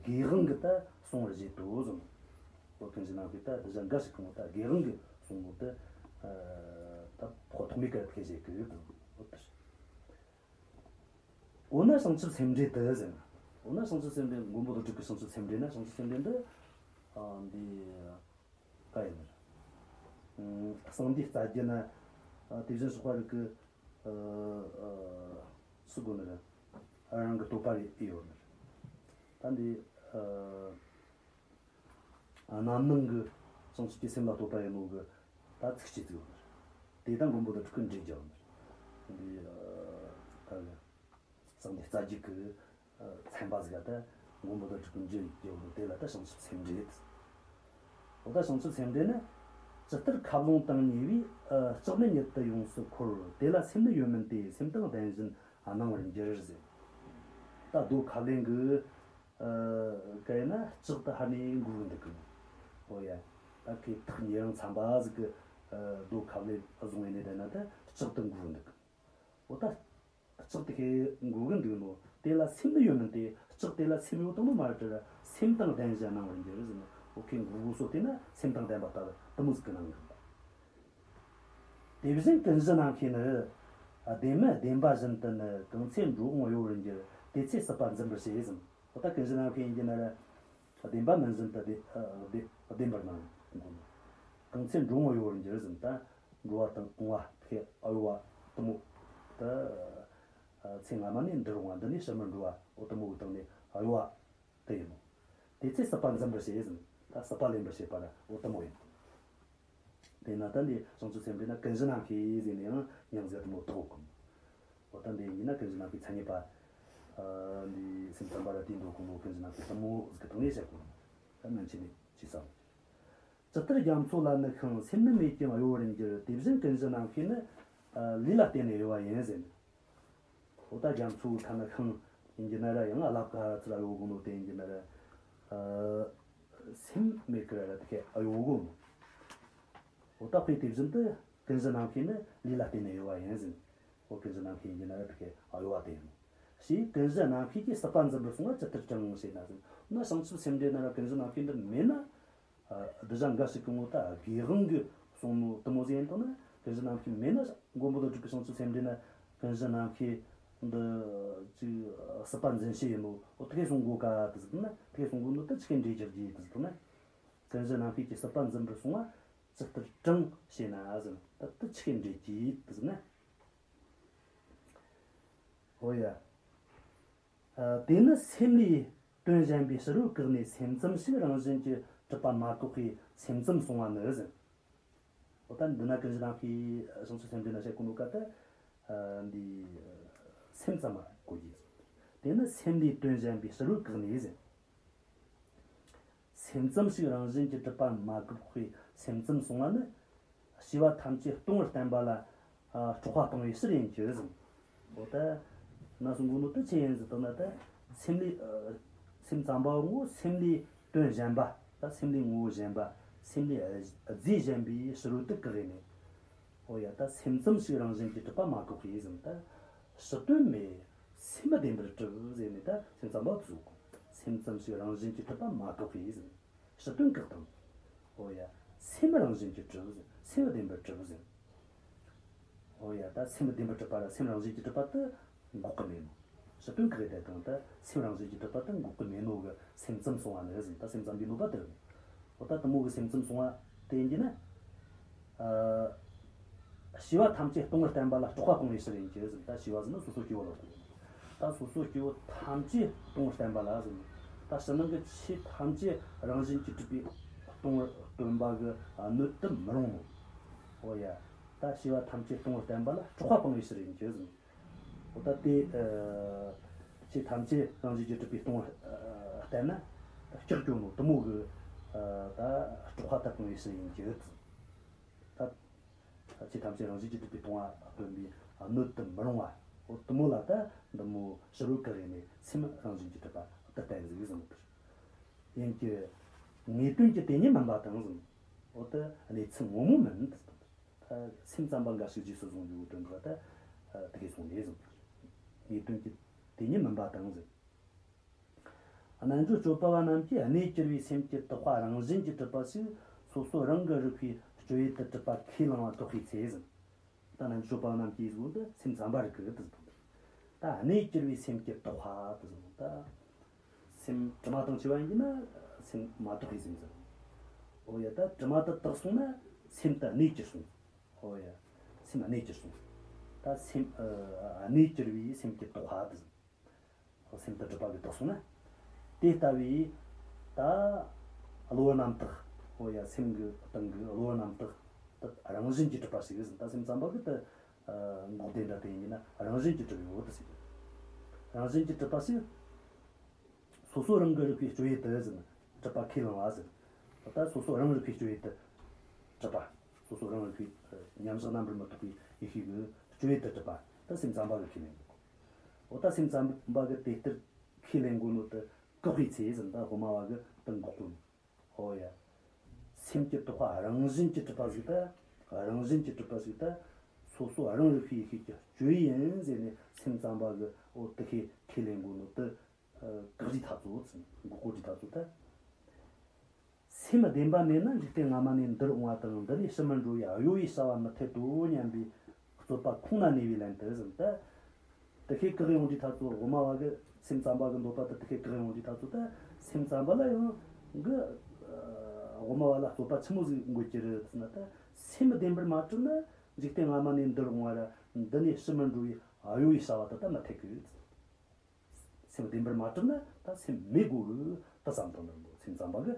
དགོས་དབང་གིས་ད་གསུངས་པར་བཞེད་དོ་ཟེར། འོ་ཀུན་གཞི་རྣམ་ཤེས་ད་གདུལ་བྱ་འགའ་ཞིག་གི་ངོར་ད་དགོས་དབང་གིས་གསུངས་ནོ་དེ་ད་ཕོ་ཐོག་མའི་སྐབས་ཁས་བཞེས་གི་ཡོད་དོ། འོ་དེ། འོ་ན་བྱང་ཆུབ་སེམས་འགྲེལ་དུ་ཟེར་ན། འོ་ན་བྱང་ཆུབ་སེམས་འགྲེལ། མགོན་པོ་བློ་གྲོས་ཀྱི་བྱང་ཆུབ་སེམས་འགྲེལ་ན། བྱང་ཆུབ་སེམས་འགྲེལ་འདི། ཨ་འདི། ག་ཡིན་ནི་རེད། ཨ་གསང་འདུས་རྩ་རྒྱུད་ན། ཨ་དེ་བཞིན་གཤེགས་པ་རིགས་ཀྱི། ཨ་ཨ་སུ་དགོས་ནི་རེད། ཨ་རང་གི་བསྟོད་པ་རེ་ཨེ་ཡོད་ནི་རེད། ད་འདི། ཨ། རྣམ་སྣང་གི་བྱང་ཆུབ་ཀྱི་སེམས་ལ་བསྟོད་པ་ཡིན་ནོ་གི་ད་ཚིགས་བཅད་ཅིག་ཡོད་ནི་རེད། དེ་དང་མགོན་པོ་བློ་གྲོས་ཀྱིས་འགྲེལ་རྒྱག་ནི་རེད། འདི་ཨ་ད་གསང་འདུས་རྩ་རྒྱུད་ཀྱི་ཨ་ཚན་པ་ཟིག་ག་ད་མགོན་པོ་བློ་གྲོས་ཀྱིས་འགྲེལ་རྒྱག་ནོ་དེ་ལ་ད་བྱང་ཆུབ་སེམས་འགྲེལ། འོ་ད་བྱང་ཆུབ་སེམས་འགྲེལ་ནི། ཇི་ལྟར་ཁ་རླུང་དང་ཉེ་བས་ཨ་ལྕགས་ནི་ཉིད་དུ་ཡོངས་སུ་འཁོར། དེ་ལ་སེམས་ནི་ཡོད་མིན་ཏེ། སེམས་དང་ལྡན་བཞིན་སྣང་བར་འགྱུར་ཟེར། ད་རྡོ་ཁ་ལེན་གི། ཨ་ག་ཡིན་ན་ལྕགས་དེ་ཧ་ནས་འགུལ་གི་འདུག་གི། ཨོ་ཡ། ད་ཁོས་ཐག་ཉེ་རིང་འཚམ་པ་ཟིག་གི། ཨ་རྡོ་ཁ་ལེན་བཟུང་ཡས་ནས་བསྡད་ན་ད་ལྕགས་དེ་འགུལ་གི་འདུག། ཨོ་ད་ལྕགས་དེ་ཁོས་འགུལ་གི་འདུག་ནོ། དེ་ལ་སེམས་ནི་ཡོད་མིན་ཏེ། ལྕགས་དེ་ལ་སེམས་ཡོད་དང་ནོ་མ་རེད་དྲ། སེམས་དང་ལྡན་བཞིན་སྣང་བར་འགྱུར་ཟེར་ན། ཨོ་ཁོས་འགུལ་གོ་སོ་དེ་ན་སེམས་དང་ལྡན་པ་ལྟ་བུ་དེ་མོ་ཟིག་གི་སྣང་གི། དེ་བཞིན་ཀུན་གཞི་རྣམ་ཤེས་ནི། བདེན་མི་བདེན་པ་བཞིན་དུ་ནི། གང་ཚེ་འགྲོ་འོང་གཡོ་བར་འགྱུར། དེ་ཚེ་སྲིད་པ་འཛིན་པར་བྱེད་ཟེར། ཨོ་ད་ཀུན་གཞི་རྣམ་ཤེས་ཡིན་གྱི་ན་ར། བདེན་པ་མིན་བཞིན་དུ་བདེ་བདེ་བདེན་པར་སྣང་གོ། གང་ཚེ་འགྲོ་འོང་གཡོ་བར་འགྱུར་ཟེར། ད་འགྲོ་བ་དང་འོང་བ་ཁོས་གཡོ་བ་དེ་མོ། ད་ཚེ་སྔ་མ་ནས་འདིར་འོང་བ། འདི་ནས་ཕྱི་མར་འགྲོ་བ། ཨོ་དེ་མོ་གི་སྟེང་ནས་གཡོ་བ། དེ་ཡིན་ནོ། དེ་ཚེ་སྲིད་པ་འཛིན་པར་བྱེད་ཟེར། ད་སྲིད་པ་ལེན་པར་བྱེད་པ་ར། འོ་དེ་མོ་ཡིན། དེས་ན་ད་འདི་བྱང་ཆུབ་སེམས་འགྲེལ་ན་ཀུན་གཞི་རྣམ་ཤེས་ཟེར་ནས་ཡང་མྱིང་ཟེར་དེ་མོ་བཏགས་གོ། འོ་ད་འདི་ཡིན་ན་ཀུན་གཞི་རྣམ་ཤེས་མཚན་ཉིད་པ། ཨ་འདི་སེམས་ཙམ་པ་ར་དེ་འདོད་གོ་ནོ་ཀུན་གཞི་རྣམ་ཤེས་དེ་མོ་ཟིག་གི་སྟེང་ནས་བཤད་གོ། ད་ནན་ཆེ་ནས་ཅི་བསམ། ཇི་ལྟར་རྒྱ་མཚོ་ལ་ནི་ཤིང་། སེམས་ནི་མེད་ཀྱང་གཡོ་བར་འགྱུར། དེ་བཞིན་ཀུན་གཞི་རྣམ་ཤེས་ནི། ཨ་ལས་ལ་བརྟེན་ནས་གཡོ་བ་ཡིན་ཟེར། འོ་ད་རྒྱ་མཚོའི་ཁ་ན་ཤིང་ཡིན་གྱི་ན་ར། ཡང་ཨ་ལབ་ཀ་ཚུར་གཡོ་གོ་ནོ་དེ་ཡིན་གྱི་ན་ར། ཨ་སེམས་མེད་ཀི་ར་ར་དེ་ཁས་ཨ་གཡོ་གོ་ནོ། འོ་ད་དཔེ་དེ་བཞིན་དུ་ཀུན་གཞི་རྣམ་ཤེས་ནི་ལས་ལ་བརྟེན་ནས་གཡོ་བ་ཡིན་ཟེར། འོ་ཀུན་གཞི་རྣམ་ཤེས་ཡིན་གྱི་ན་ར་དེ་ཁས་ཨ་གཡོ་བ་དེ་ཡིན་ནོ། ཞེས་ཀུན་གཞི་རྣམ་ཤེས་ཀྱིས་སྲིད་པ་འཛིན་པར་གསུངས་པ་ཇི་ལྟར་དྲང་ཞེ་ན་ཟེར། འོ་ན་བྱང་ཆུབ་སེམས་འགྲེལ་ན་ར་ཀུན་གཞི་རྣམ་ཤེས་འདི་མེད་ན། ཨ་གདུལ་བྱ་འགའ་ཞིག་གི་ངོ་ད་དགོས་དབང་གིས་གསུངས་ནོ་དེ་མོ་ཟིག་ཡིན་དང་ན། ཀུན་གཞི་རྣམ་ཤེས་མེད་ན་མགོན་པོ་བློ་གྲོས་ཀྱི་བྱང་ཆུབ་སེམས་འགྲེལ་ན་ཀུན་གཞི་རྣམ་ཤེས་འདི་ཅིག་སྲིད་པ་འཛིན་བྱེད་ཡིན་ནོ། འོ་དེ་གསུང་གོ་ག་དེ་ཟིག་ན། དེ་གསུང་གོ་ནོ་ད་ཆི་གི་འགྲེལ་རྒྱག་རྒྱུ་དེ་ཟིག་ན། ཀུན་གཞི་རྣམ་ཤེས་ཀྱིས་སྲིད་པ་འཛིན་པར་གསུངས་པ་ཇི་ལྟར་དྲང་ཞེ་ན་ཟེར། ད་དེ་ཆི་གི་འགྲེལ་རྒྱུ་དེ་ཟིག་ན། འོ་ཡ། ཨ་དེ་ནི་སེམས་ལས་དོན་གཞན་པའི་ཕྱི་རོལ་བཀག་ནས་སེམས་ཙམ་ཞིག་རང་བཞིན་གྱིས་གྲུབ་པ་མ་བཀག་པའི་སེམས་ཙམ་གསུང་བ་ནི་ཟེར། འོ་ད་འདི་ན་ཀུན་གཞི་རྣམ་ཤེས་བྱང་ཆུབ་སེམས་འགྲེལ་ན་བཤད་གོ་ནོ་ཀ་ད། ཨ་འདི་སེམས་ཙམ་མ་གོ་རྒྱུ་ཟེར། དེ་ནི་སེམས་ལས་དོན་གཞན་པའི་ཕྱི་རོལ་བཀག་ནས་ཟེར། སེམས་ཙམ་ཞིག་རང་བཞིན་གྱིས་གྲུབ་པ་མ་གོ་བའི་སེམས་ཙམ་གསུངས་པ་ནི། བྱིས་པ་ཐམས་ཅད་སྟོང་པར་བསྟན་པ་ལ་ཨ་སྐྲག་པ་སྤང་བའི་ཕྱིར་ཡིན་གྱི་ཟེར། འོ་ད་ན་གསུང་གོ་ནོ་དེ་ཆི་ཡིན་ཟེར་བཏང་ན། ད་སེམས་ལས་ཨ་སེམས་ཙམ་པ་ངོ་སེམས་ལས་དོན་གཞན་པ། ད་སེམས་ལས་ངོ་བོ་གཞན་པ། སེམས་ལས་ཨ་རྫས་གཞན་པའི་ཕྱི་རོལ་དུ་བཀག་ཡིན་ནས། འོ་ཡ། ད་སེམས་ཙམ་ཞིག་རང་བཞིན་གྱིས་གྲུབ་པ་མ་གོ་བའི་ཟེར། ད་ཕྱི་དོན་མེད། སེམས་བདེན་པར་གྲུབ་ཟེར་ནས་ད་སེམས་ཙམ་པ་བཟོ་གོ། སེམས་ཙམ་ཞིག་རང་བཞིན་གྱིས་གྲུབ་པ་མ་གོ་བའི་ཟེར། ཕྱི་དོན་བཀག་དང་། འོ་ཡ། སེམས་རང་བཞིན་གྱིས་གྲུབ་ཟེར། སེམས་བདེན་པར་གྲུབ་ཟེར། འོ་ཡ། ད་སེམས་བདེན་པར་གྲུབ་པ་ར་སེམས་རང་བཞིན་གྱིས་གྲུབ་པ་དེ་འགོག་གི་མེད་ནོ། ཕྱི་དོན་བཀག་ཡེ་དེ་དང་ད་སེམས་རང་བཞིན་གྱིས་གྲུབ་པ་དེ་འགོག་གི་མེད་ནོ་གི་སེམས་ཙམ་གསུངས་པ་ནི་ཟེར། ད་སེམས་ཙམ་པའི་ནོ་པ་དེ་རེད། འོ་ད་དེ་མོ་གི་སེམས་ཙམ་གསུངས་པ་དེ་ཡིན་གྱི་ན། ཨ། བྱིས་པ་ཐམས་ཅད་སྟོང་པར་བསྟན་པ་ལ་སྐྲག་པ་སྤང་བའི་ཕྱིར་ཡིན་གྱི་ཟེར། ད་བྱིས་པ་ཟེར་ན་སོ་སོ་སྐྱེ་བོ་ལ་གོ། ད་སོ་སོ་སྐྱེ་བོ་ཐམས་ཅད་སྟོང་པར་བསྟན་པ་ལ་ཟེར། ད་ཕྱི་ནང་གི་ཆོས་ཐམས་ཅད་རང་བཞིན་གྱིས་གྲུབ་པའི་སྟོང་པར་སྟོན་པ་གི་སྣོད་དུ་མི་རུང་ངོ་། འོ་ཡ། ད་བྱིས་པ་ཐམས་ཅད་སྟོང་པར་བསྟན་པ་ལ་སྐྲག་པ་སྤང་བའི་ཕྱིར་ཡིན་གྱི་ཟེར། འོ་ད་དེ་ཨ་ཆོས་ཐམས་ཅད་རང་བཞིན་གྱིས་གྲུབ་པའི་སྟོང་པར་ཨ་བསྟན་ན་ད་སྐྲག་རྒྱུ་ནོ་དེ་མོ་གི་ཨ་ད་སྐྲག་པ་ད་སྤང་བའི་ཕྱིར་ཡིན་གྱི་ཟེར། ད་ཆོས་ཐམས་ཅད་རང་བཞིན་གྱིས་གྲུབ་པའི་སྟོང་པ་སྟོན་པའི་སྣོད་དུ་མི་རུང་བ། འོ་དེ་མོ་ལ་ད་འདི་མོ་ཕྱི་རོལ་གི་རིགས་ནས་སེམས་རང་བཞིན་གྱིས་གྲུབ་པ་དེ་བསྟན་ཟིག་གསུངས་པ་རེད། ཡིན་གྱི། ངེས་དོན་གྱི་དེ་ཉིད་མིན་པ་དང་ཟེར། འོ་ད་གནས་ཚུལ་ངོ་མ་མིན། ད་སེམས་ཙམ་པ་འགའ་ཞིག་རྗེས་སུ་བཟུང་རྒྱུ་དོན་དག་ད་དེ་གས་གསུངས་ནས་ཟེར། ངེས་དོན་གྱི་དེ་ཉིད་མིན་པ་དང་ཟེར། རྣལ་འབྱོར་སྤྱོད་པ་བ་རྣམས་ཀྱིས་གནས་གྱུར་པའི་སེམས་ཀྱི་དག་པ་རང་བཞིན་གྱིས་གྲུབ་པ་ཞིག་སོ་སོ་རང་གི་རིག་པའི་སྤྱོད་ཡུལ་དུ་གྲུབ་པ་ཁས་བླངས་པ་དོགས་པའི་ཚེ་ཟེར། ད་རྣལ་འབྱོར་སྤྱོད་པ་བ་རྣམས་ཀྱིས་ཟེར་གོ་ནོ་དེ་སེམས་ཙམ་པ་རིགས་ཀྱི་དེ་ཟེར་གོ་ནོ། ད་གནས་གྱུར་པའི་སེམས་ཀྱི་དག་པ་དེ་ཟེར་གོ་ནོ། ད་སེམས་དྲི་མ་དང་བཅས་པ་ཡིན་ན་སེམས་མ་དག་པའི་སེམས་ཟེར། འོ་ཡ། ད་དྲི་མ་དེ་དག་སོང་ན་སེམས་དེ་གནས་གྱུར་སོང་། འོ་ཡ། སེམས་གནས་གྱུར་སོང་། ད་སེམས་ཨ་གནས་གྱུར་པའི་སེམས་ཀྱི་དག་པ་དེ་ཟེར། སེམས་དེ་སྒྲིབ་པ་གིས་དག་སོང་ན། དེ་ལྟ་བུའི་ད་གློ་བུར་རྣམ་དག་འོ་ཡ། སེམས་ཀྱི་སྟེང་གི་གློ་བུར་རྣམ་དག་དེ་རང་བཞིན་གྱིས་གྲུབ་པ་ཞིག་ཟེར། ད་སེམས་ཙམ་པ་གི་དེ་འགོག་བདེན་འདྲ་དེ་ཡིན་ན་རང་བཞིན་གྱིས་གྲུབ་ཡོད་དེ་ཟེར། རང་བཞིན་གྱིས་གྲུབ་པ་ཞིག་སོ་སོ་རང་གི་རིག་པའི་སྤྱོད་ཡུལ་དུ་ཟེར་ན་གྲུབ་པ་ཁས་བླངས་པ་ཟེར། ད་སོ་སོ་རང་རིག་པའི་སྤྱོད་ཡུལ་དུ་གྲུབ་པ། སོ་སོ་རང་རིག་པའི་མཉམ་བཞག་རྣམ་པར་མི་རྟོག་པའི་ཡེ་ཤེས་ཀྱི་སྤྱོད་ཡུལ་དུ་གྲུབ་པ་ད་སེམས་ཙམ་པ་གིས་ཁས་ལེན་དགོས། འོ་ད་སེམས་ཙམ་པ་གིས་དེ་ལྟར་ཁས་ལེན་དགོས་ནོ་དེ་བཀག་པའི་ཚེ་ཟེར། ད་དབུ་མ་བ་གིས་དེ་འགོག་དགོས་ནོ། འོ་ཡ། སེམས་ཀྱི་དག་པ་རང་བཞིན་གྱིས་གྲུབ་པ་ཟིག་ད། རང་བཞིན་གྱིས་གྲུབ་པ་ཟིག་ད། སོ་སོ་རང་རིག་པའི་ཡེ་ཤེས་ཀྱི་སྤྱོད་ཡུལ་ཡིན་ཟེར་ནས་སེམས་ཙམ་པ་གིས་འོ་དེ་ཁས་ཁས་ལེན་དགོས་ནོ་དེ། བཀག་རྒྱུའི་ཐབས་ཚུལ་ཟེར། འགོག་རྒྱུའི་ཐབས་ཚུལ་ད། སེམས་བདེན་པ་མེད་ན་འཇིག་རྟེན་སྔ་མ་ནས་འདིར་འོང་བ་དང་འདི་ནས་ཕྱི་མར་འགྲོ་བའི་གཡོ་བའི་བྱ་བ་མི་འཐད་དོ་སྙམ་པའི་རྩོད་པ་ཁོང་ན་གནས་པའི་ལན་དུ་ཟེར། ད་དེ་ཁས་བཀག་ཡོང་དུས་ཐ་ཚོ་དབུ་མ་བ་གི་སེམས་ཙམ་པ་གི་འདོད་པ་དེ་དེ་ཁས་བཀག་ཡོང་དུས་ཐ་ཚོ་ད་སེམས་ཙམ་པ་ལ་ཡང་གི་དབུ་མ་བ་ལ་རྩོད་པ་ཆི་མོ་ཟིག་འགོད་ཀྱི་རེད་ཟེར་ན། ད་སེམས་བདེན་པར་མ་གྲུབ་ན་འཇིག་རྟེན་སྔ་མ་ནས་འདིར་འོང་བ་ར་འདི་ནས་ཕྱི་མར་འགྲོ་བའི་གཡོ་བའི་བྱ་བ་དེ་ད་མི་འཐད་གི། སེམས་བདེན་པར་མ་གྲུབ་ན་ད་སེམས་མེད་དགོས་གི་ད་བསམ་བཏང་ནི་རེད་མོ། སེམས་ཙམ་པ་གི་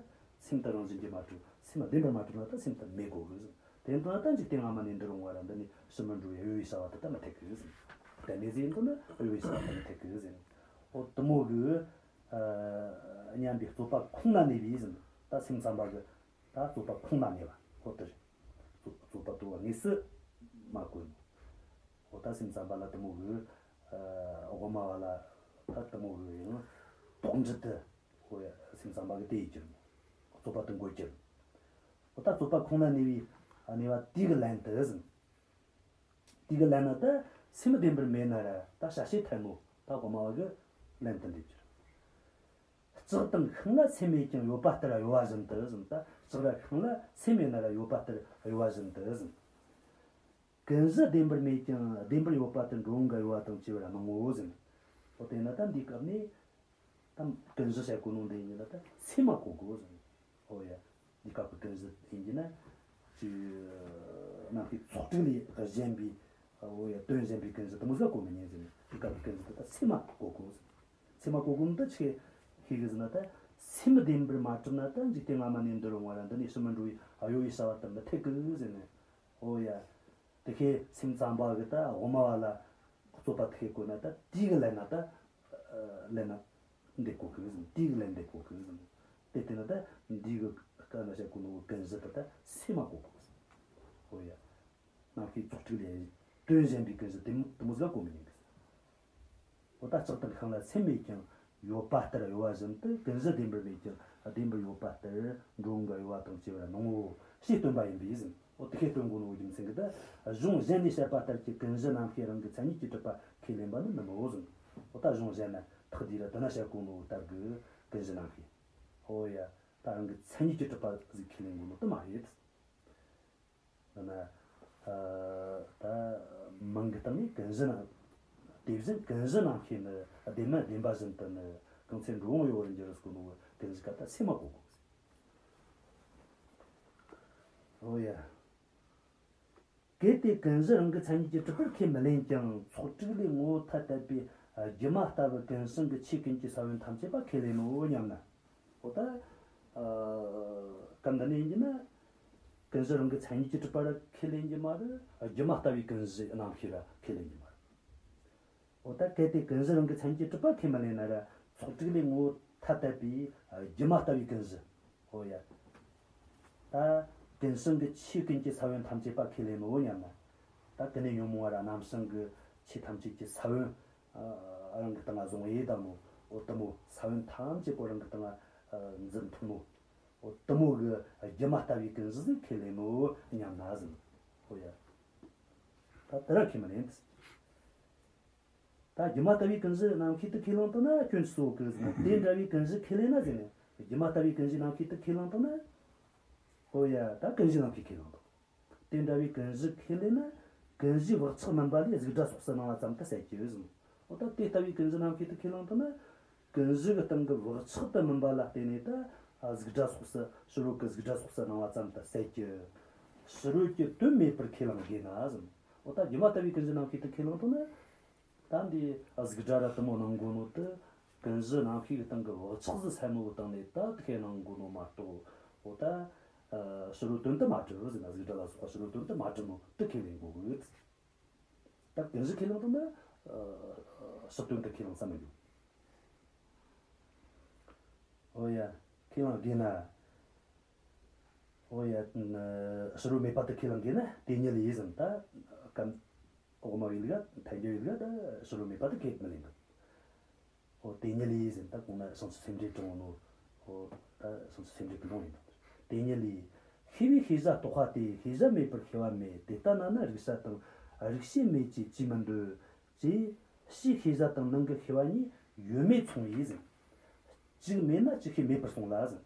སེམས་དེ་རང་བཞིན་གྱིས་མ་གྲུབ། སེམས་བདེན་པར་མ་གྲུབ་ན་ད་སེམས་དེ་མེད་དགོས་གི་ཟེར། དེ་ཡིན་དུས་ན་ད་འཇིག་རྟེན་སྔ་མ་ནས་འདིར་འོང་བ་ར་འདི་ནས་ཕྱི་མར་འགྲོ་བའི་གཡོ་བའི་བྱ་བ་དེ་ད་མི་འཐད་གི་ཟེར། དེ་མེད་ཟེར་ཡིན་དུས་ན་གཡོ་བའི་བྱ་བ་དེ་མི་འཐད་གི་ཟེར། འོ་དེ་མོ་གི་ཨ་སྙམ་པའི་རྩོད་པ་ཁོང་ན་གནས་པའི་ཟེར། ད་སེམས་ཙམ་པ་གི་ད་རྩོད་པ་ཁོང་ན་གནས་པ་འོ་དེ་རེད། རྩོད་རྩོད་པ་དེ་བ་དངོས་སུ་མ་གོ་ནོ། འོ་ད་སེམས་ཙམ་པ་ལ་དེ་མོ་གི་ཨ་དབུ་མ་བ་ལ་ད་དེ་མོ་གི་ཡང་དོགས་འདྲི་དེ། འོ་ཡ། སེམས་ཙམ་པ་གི་དེ་ཡི་གྱུར་མོ། རྩོད་པ་དེ་འགོད་གྱུར། འོ་ད་རྩོད་པ་ཁོང་ན་གནས་པའི་གནས་པ་དེ་གི་ལན་དུ་ཟེར། དེ་གི་ལན་ན་ད་སེམས་བདེན་པར་མེད་ན་ར་ད་བྱ་བྱེད་ཐལ་མོ་ད་དབུ་མ་བ་གི་ལན་དེ་འདེབས་གྱུར། ལྕགས་དང་ཤིང་ལ་སེམས་མེད་ཀྱང་ཡོད་པ་ལྟར་གཡོ་བ་བཞིན་དུ་ཟེར། ད་ལྕགས་ར་ཤིང་ལ་སེམས་མེད་ན་ར་ཡོད་པ་ལྟར་གཡོ་བ་བཞིན་དུ་ཟེར། ཀུན་གཞི་བདེན་པར་མེད་ཀྱང་བདེན་པར་ཡོད་པ་ལྟར་འགྲོ་འོང་གི་གཡོ་བ་དང་བཅས་པར་སྣང་ངོ་ཟེར། འོ་དེ་ན་ད་འདིའི་སྐབས་ནས་ད་ཀུན་གཞི་བཤད་གོ་ནོ་འདི་ཡིན་ན་ད་སེམས་མ་གོ་དགོས་ཟེར། འོ་ཡ། འདིའི་སྐབས་ཀྱི་ཀུན་གཞི་ཡིན་གྱི་ན་ཅི་རྣམ་ཤེས་ཚོགས་དྲུག་ལས་གཞན་པའི། འོ་ཡ། དོན་གཞན་པའི་ཀུན་གཞི་དེ་མོ་ཟིག་གོ་མི་ཉན་ཟེར་ནས། འདིའི་སྐབས་ཀྱི་ཀུན་གཞི་དེ་ད་སེམས་མ་གོ་དགོས་ཟེར། སེམས་མ་གོ་དགོས་ནི་ད་ཆི་ཤེས་གི་ཟེར་ན། ད་སེམས་བདེན་པར་མ་གྲུབ་ན་ད་འཇིག་རྟེན་སྔ་མ་ནས་འདིར་འོང་བ་ར་འདི་ནས་ཕྱི་མར་འགྲོ་བའི་གཡོ་བའི་བྱ་བ་དེ་མི་འཐད་གི་ཟེར་ནས། འོ་ཡ། དེ་ཁས་སེམས་ཙམ་པ་གི་ད་དབུ་མ་བ་ལ་རྩོད་པ་དེ་ཁས་གོ་ན་ད་དེ་གི་ལན་ན་ད་ལན་ན་འདེབས་གོ་གི་ཟེར། དེ་གི་ལན་འདེབས་གོ་གི་ཟེར། དེ་བལྟས་ན་ད་འདི་གི་སྐབས་ན་བཤད་གོ་ནོ་གི་ཀུན་གཞི་དེ་ད་སེམས་མ་གོ་གོ། ཧོ་ཡ། རྣམ་ཤེས་ཚོགས་དྲུག་ལས་དོན་གཞན་པའི་ཀུན་གཞི་དེ་མོ་དེ་མོ་ཟིག་གོ་མི་ཉན་གི། འོ་ད་ལྕགས་དང་ཤིང་ལ་སེམས་མེད་ཀྱང་ཡོད་པ་ལྟར་གཡོ་བ་བཞིན་དུ་ཀུན་གཞི་བདེན་པར་མེད་ཀྱང་བདེན་པར་ཡོད་པ་ལྟར་འགྲོ་འོང་གི་གཡོ་བ་དང་བཅས་པར་སྣང་ངོ་ཞེས་སྟོན་པ་ཡིན་པས་ཟེར། འོ་དེ་ཁས་སྟོན་གོ་ནོ་རྒྱུ་མཚན་གྱིས་ད་གཞུང་གཞན་ནས་བཤད་པ་ལྟར་གྱི་ཀུན་གཞི་རྣམ་ཤེས་རང་གི་མཚན་ཉིད་ཀྱིས་གྲུབ་པ་ཁས་ལེན་པ་ནི་མིན་ནོ་ཟེར། འོ་ད་གཞུང་གཞན་ན་ཐེག་དེ་ར་དེ་ན་བཤད་གོ་ནོ་ལྟར་གྱི་ཀུན་གཞི་རྣམ་ཤེས། འོ་ཡ། ད་རང་གི་མཚན་ཉིད་ཀྱིས་གྲུབ་པ་ཟིག་ཁས་ལེན་གོ་ནོ་དེ་མ་རེད། ན། ཨ། ད་མིང་གི་སྟེང་ནས་ཀུན་གཞི་ན། དེ་བཞིན་ཀུན་གཞི་རྣམ་ཤེས་ནི། བདེན་མིན་བདེན་པ་བཞིན་དུ་ནི། གང་ཚེ་འགྲོ་འོང་གཡོ་བར་འགྱུར་ཟེར་གོ་ནོ་ཀུན་གཞི་ཀ་ད་སེམས་མ་གོ་གོ། ཨོ་ཡ། གལ་ཏེ་ཀུན་གཞི་རང་གི་མཚན་ཉིད་ཀྱིས་གྲུབ་པར་ཁས་མི་ལེན་ཀྱང་ཚོགས་དྲུག་ལས་ངོ་བོ་ཐ་དད་པའི་སྒྱུ་མ་ལྟ་བུ་ཀུན་བྱང་གི་ཆོས་ཀུན་གྱི་ས་བོན་ཐམས་ཅད་པ་ཁས་ལེན་ནོ་སྙམ་ན། འོ་ད། ཨ། གན་འདི་ནས་ཡིན་གྱི་ན། ཀུན་གཞི་རང་གི་མཚན་ཉིད་ཀྱིས་གྲུབ་པ་ར་ཁས་ལེན་གྱི་མ་རེད། སྒྱུ་མ་ལྟ་བུའི་ཀུན་གཞི་རྣམ་ཤེས་ར་ཁས་ལེན་གྱི་མ་རེད། འོ་ད་གལ་ཏེ་ཀུན་གཞི་རང་གི་མཚན་ཉིད་ཀྱིས་གྲུབ་པ་ཁས་མི་ལེན་ན་ར་ཚོགས་དྲུག་ལས་ངོ་བོ་ཐ་དད་པའི་སྒྱུ་མ་ལྟ་བུའི་ཀུན་གཞི། འོ་ཡ། ད་ཀུན་བྱང་གི་ཆོས་ཀུན་གྱི་ས་བོན་ཐམས་ཅད་པ་ཁས་ལེན་ནོ་སྙམ་ན། ད་དེ་ནས་ཉོན་མོངས་པ་ར་རྣམ་བྱང་གི་ཆོས་ཐམས་ཅད་ཀྱི་ས་བོན། ཨ། རང་གི་སྟེང་ང་བཟུང་ཡེ་བཏང་ནོ། འོ་དེ་མོ་ས་བོན་ཐམས་ཅད་པོ་རང་གི་སྟེང་ང་འཛིན་ཐུབ་ནོ། འོ་དེ་མོ་གི་སྒྱུ་མ་ལྟ་བུའི་ཀུན་གཞི་ཟིག་ཁས་ལེན་ནོ་སྙམ་ན་ཟེར། འོ་ཡ། ད་དེ་ར་ཁས་མི་ལེན། ད་སྒྱུ་མ་ལྟ་བུའི་ཀུན་གཞི་རྣམ་ཤེས་དེ་ཁས་བླངས་བཏང་ན་སྐྱོན་ཅི་ཡོད་གི་ཟེར་ན། དེ་འདྲ་བའི་ཀུན་གཞི་ཁས་ལེན་ན་ཟེར་ནས། སྒྱུ་མ་ལྟ་བུའི་ཀུན་གཞི་རྣམ་ཤེས་དེ་ཁས་བླངས་བཏང་ན། ཨོ་ཡ། ད་ཀུན་གཞི་རྣམ་ཤེས་ཁས་བླངས་བཏང་། དེ་འདྲ་བའི་ཀུན་གཞི་ཁས་ལེན་ན། ཀུན་གཞིའི་བག་ཆགས་མིན་པ་ལས་གཟུགས་སྒྲ་སོགས་སུ་སྣང་བ་ཙམ་དུ་ཟད་ཀྱི་ཟེར། ཨོ་ད་དེ་ལྟ་བུའི་ཀུན་གཞི་རྣམ་ཤེས་དེ་ཁས་བླངས་བཏང་ན། ཀུན་གཞི་གི་སྟེང་གི་བག་ཆགས་དེ་མིན་པ་ལ་བརྟེན་ནས་ད་གཟུགས་སྒྲ་སོགས་སུ། ཕྱི་རོལ་གྱི་གཟུགས་སྒྲ་སོགས་སུ་སྣང་བ་ཙམ་དུ་ཟད་ཀྱི། ཕྱི་རོལ་གྱི་དོན་མེད་པར་ཁས་བླངས་དགོས་ན་ཟེར། ཨོ་ད་སྒྱུ་མ་ལྟ་བུའི་ཀུན་གཞི་རྣམ་ཤེས་དེ་ཁས་བླངས་བཏང་ན། ད་འདི་གཟུགས་སྒྲ་ར་དེ་མོ་སྣང་གོ་ནོ་དེ། ཀུན་གཞི་རྣམ་ཤེས་ཀྱི་སྟེང་གི་བག་ཆགས་ཟིག་སད་ནོ་གི་སྟེང་ནས་ད་དེ་ཁས་སྣང་གོ་ནོ་མ་གཏོགས། འོ་ད། ཨ། ཕྱི་རོལ་དོན་དུ་མ་གྲུབ་ཟེར་ན། གཟུགས་སྒྲ་ལ་སོགས་པ་ཕྱི་རོལ་དོན་དུ་མ་གྲུབ་ནོ་དེ་ཁས་ལེན་དགོས་གི། ད་ཀུན་གཞི་ཁས་ལེན་བཏང་ན། ཨ། ཕྱི་དོན་དུ་ཁས་བླངས་ས་མི་འགྱོ། འོ་ཡ། ཁས་བླངས་དགོས་ན། འོ་ཡ། ཕྱི་རོལ་མེད་པ་དེ་ཁས་བླངས་དགོས་ན་དེ་ཉིད་ལས་ཟེར། ད་གན། དབུ་མ་བའི་ལུགས་ལ། ཐལ་འགྱུར་བའི་ལུགས་ལ་ད་ཕྱི་རོལ་མེད་པ་དེ་ཁས་མི་ལེན་འདུག། འོ་དེ་ཉིད་ལས་ཟེར། ད་གོང་ན་བྱང་ཆུབ་སེམས་འགྲེལ་དྲངས་ནོ། འོ་ད་བྱང་ཆུབ་སེམས་འགྲེལ་གྱི་ལུང་ཡིན་འདུག། དེ་ཉིད་ལས། ཤེས་པས་ཤེས་བྱ་རྟོགས་པ་སྟེ། ཤེས་བྱ་མེད་པར་ཤེས་པ་མེད། དེ་ལྟ་ན་ནི་རིག་བྱ་དང་རིག་བྱེད་མེད་ཅེས་བཅོས་མི་འདོད། ཅེས་ཕྱིའི་ཤེས་བྱ་དང་ནང་གི་ཤེས་པ་གཉིས་ཡོད་མེད་མཚུངས་པས་ཟེར། གཅིག་མེད་ན་གཅིག་ཤེས་མེད་པར་གསུངས་ལ་ཟེར།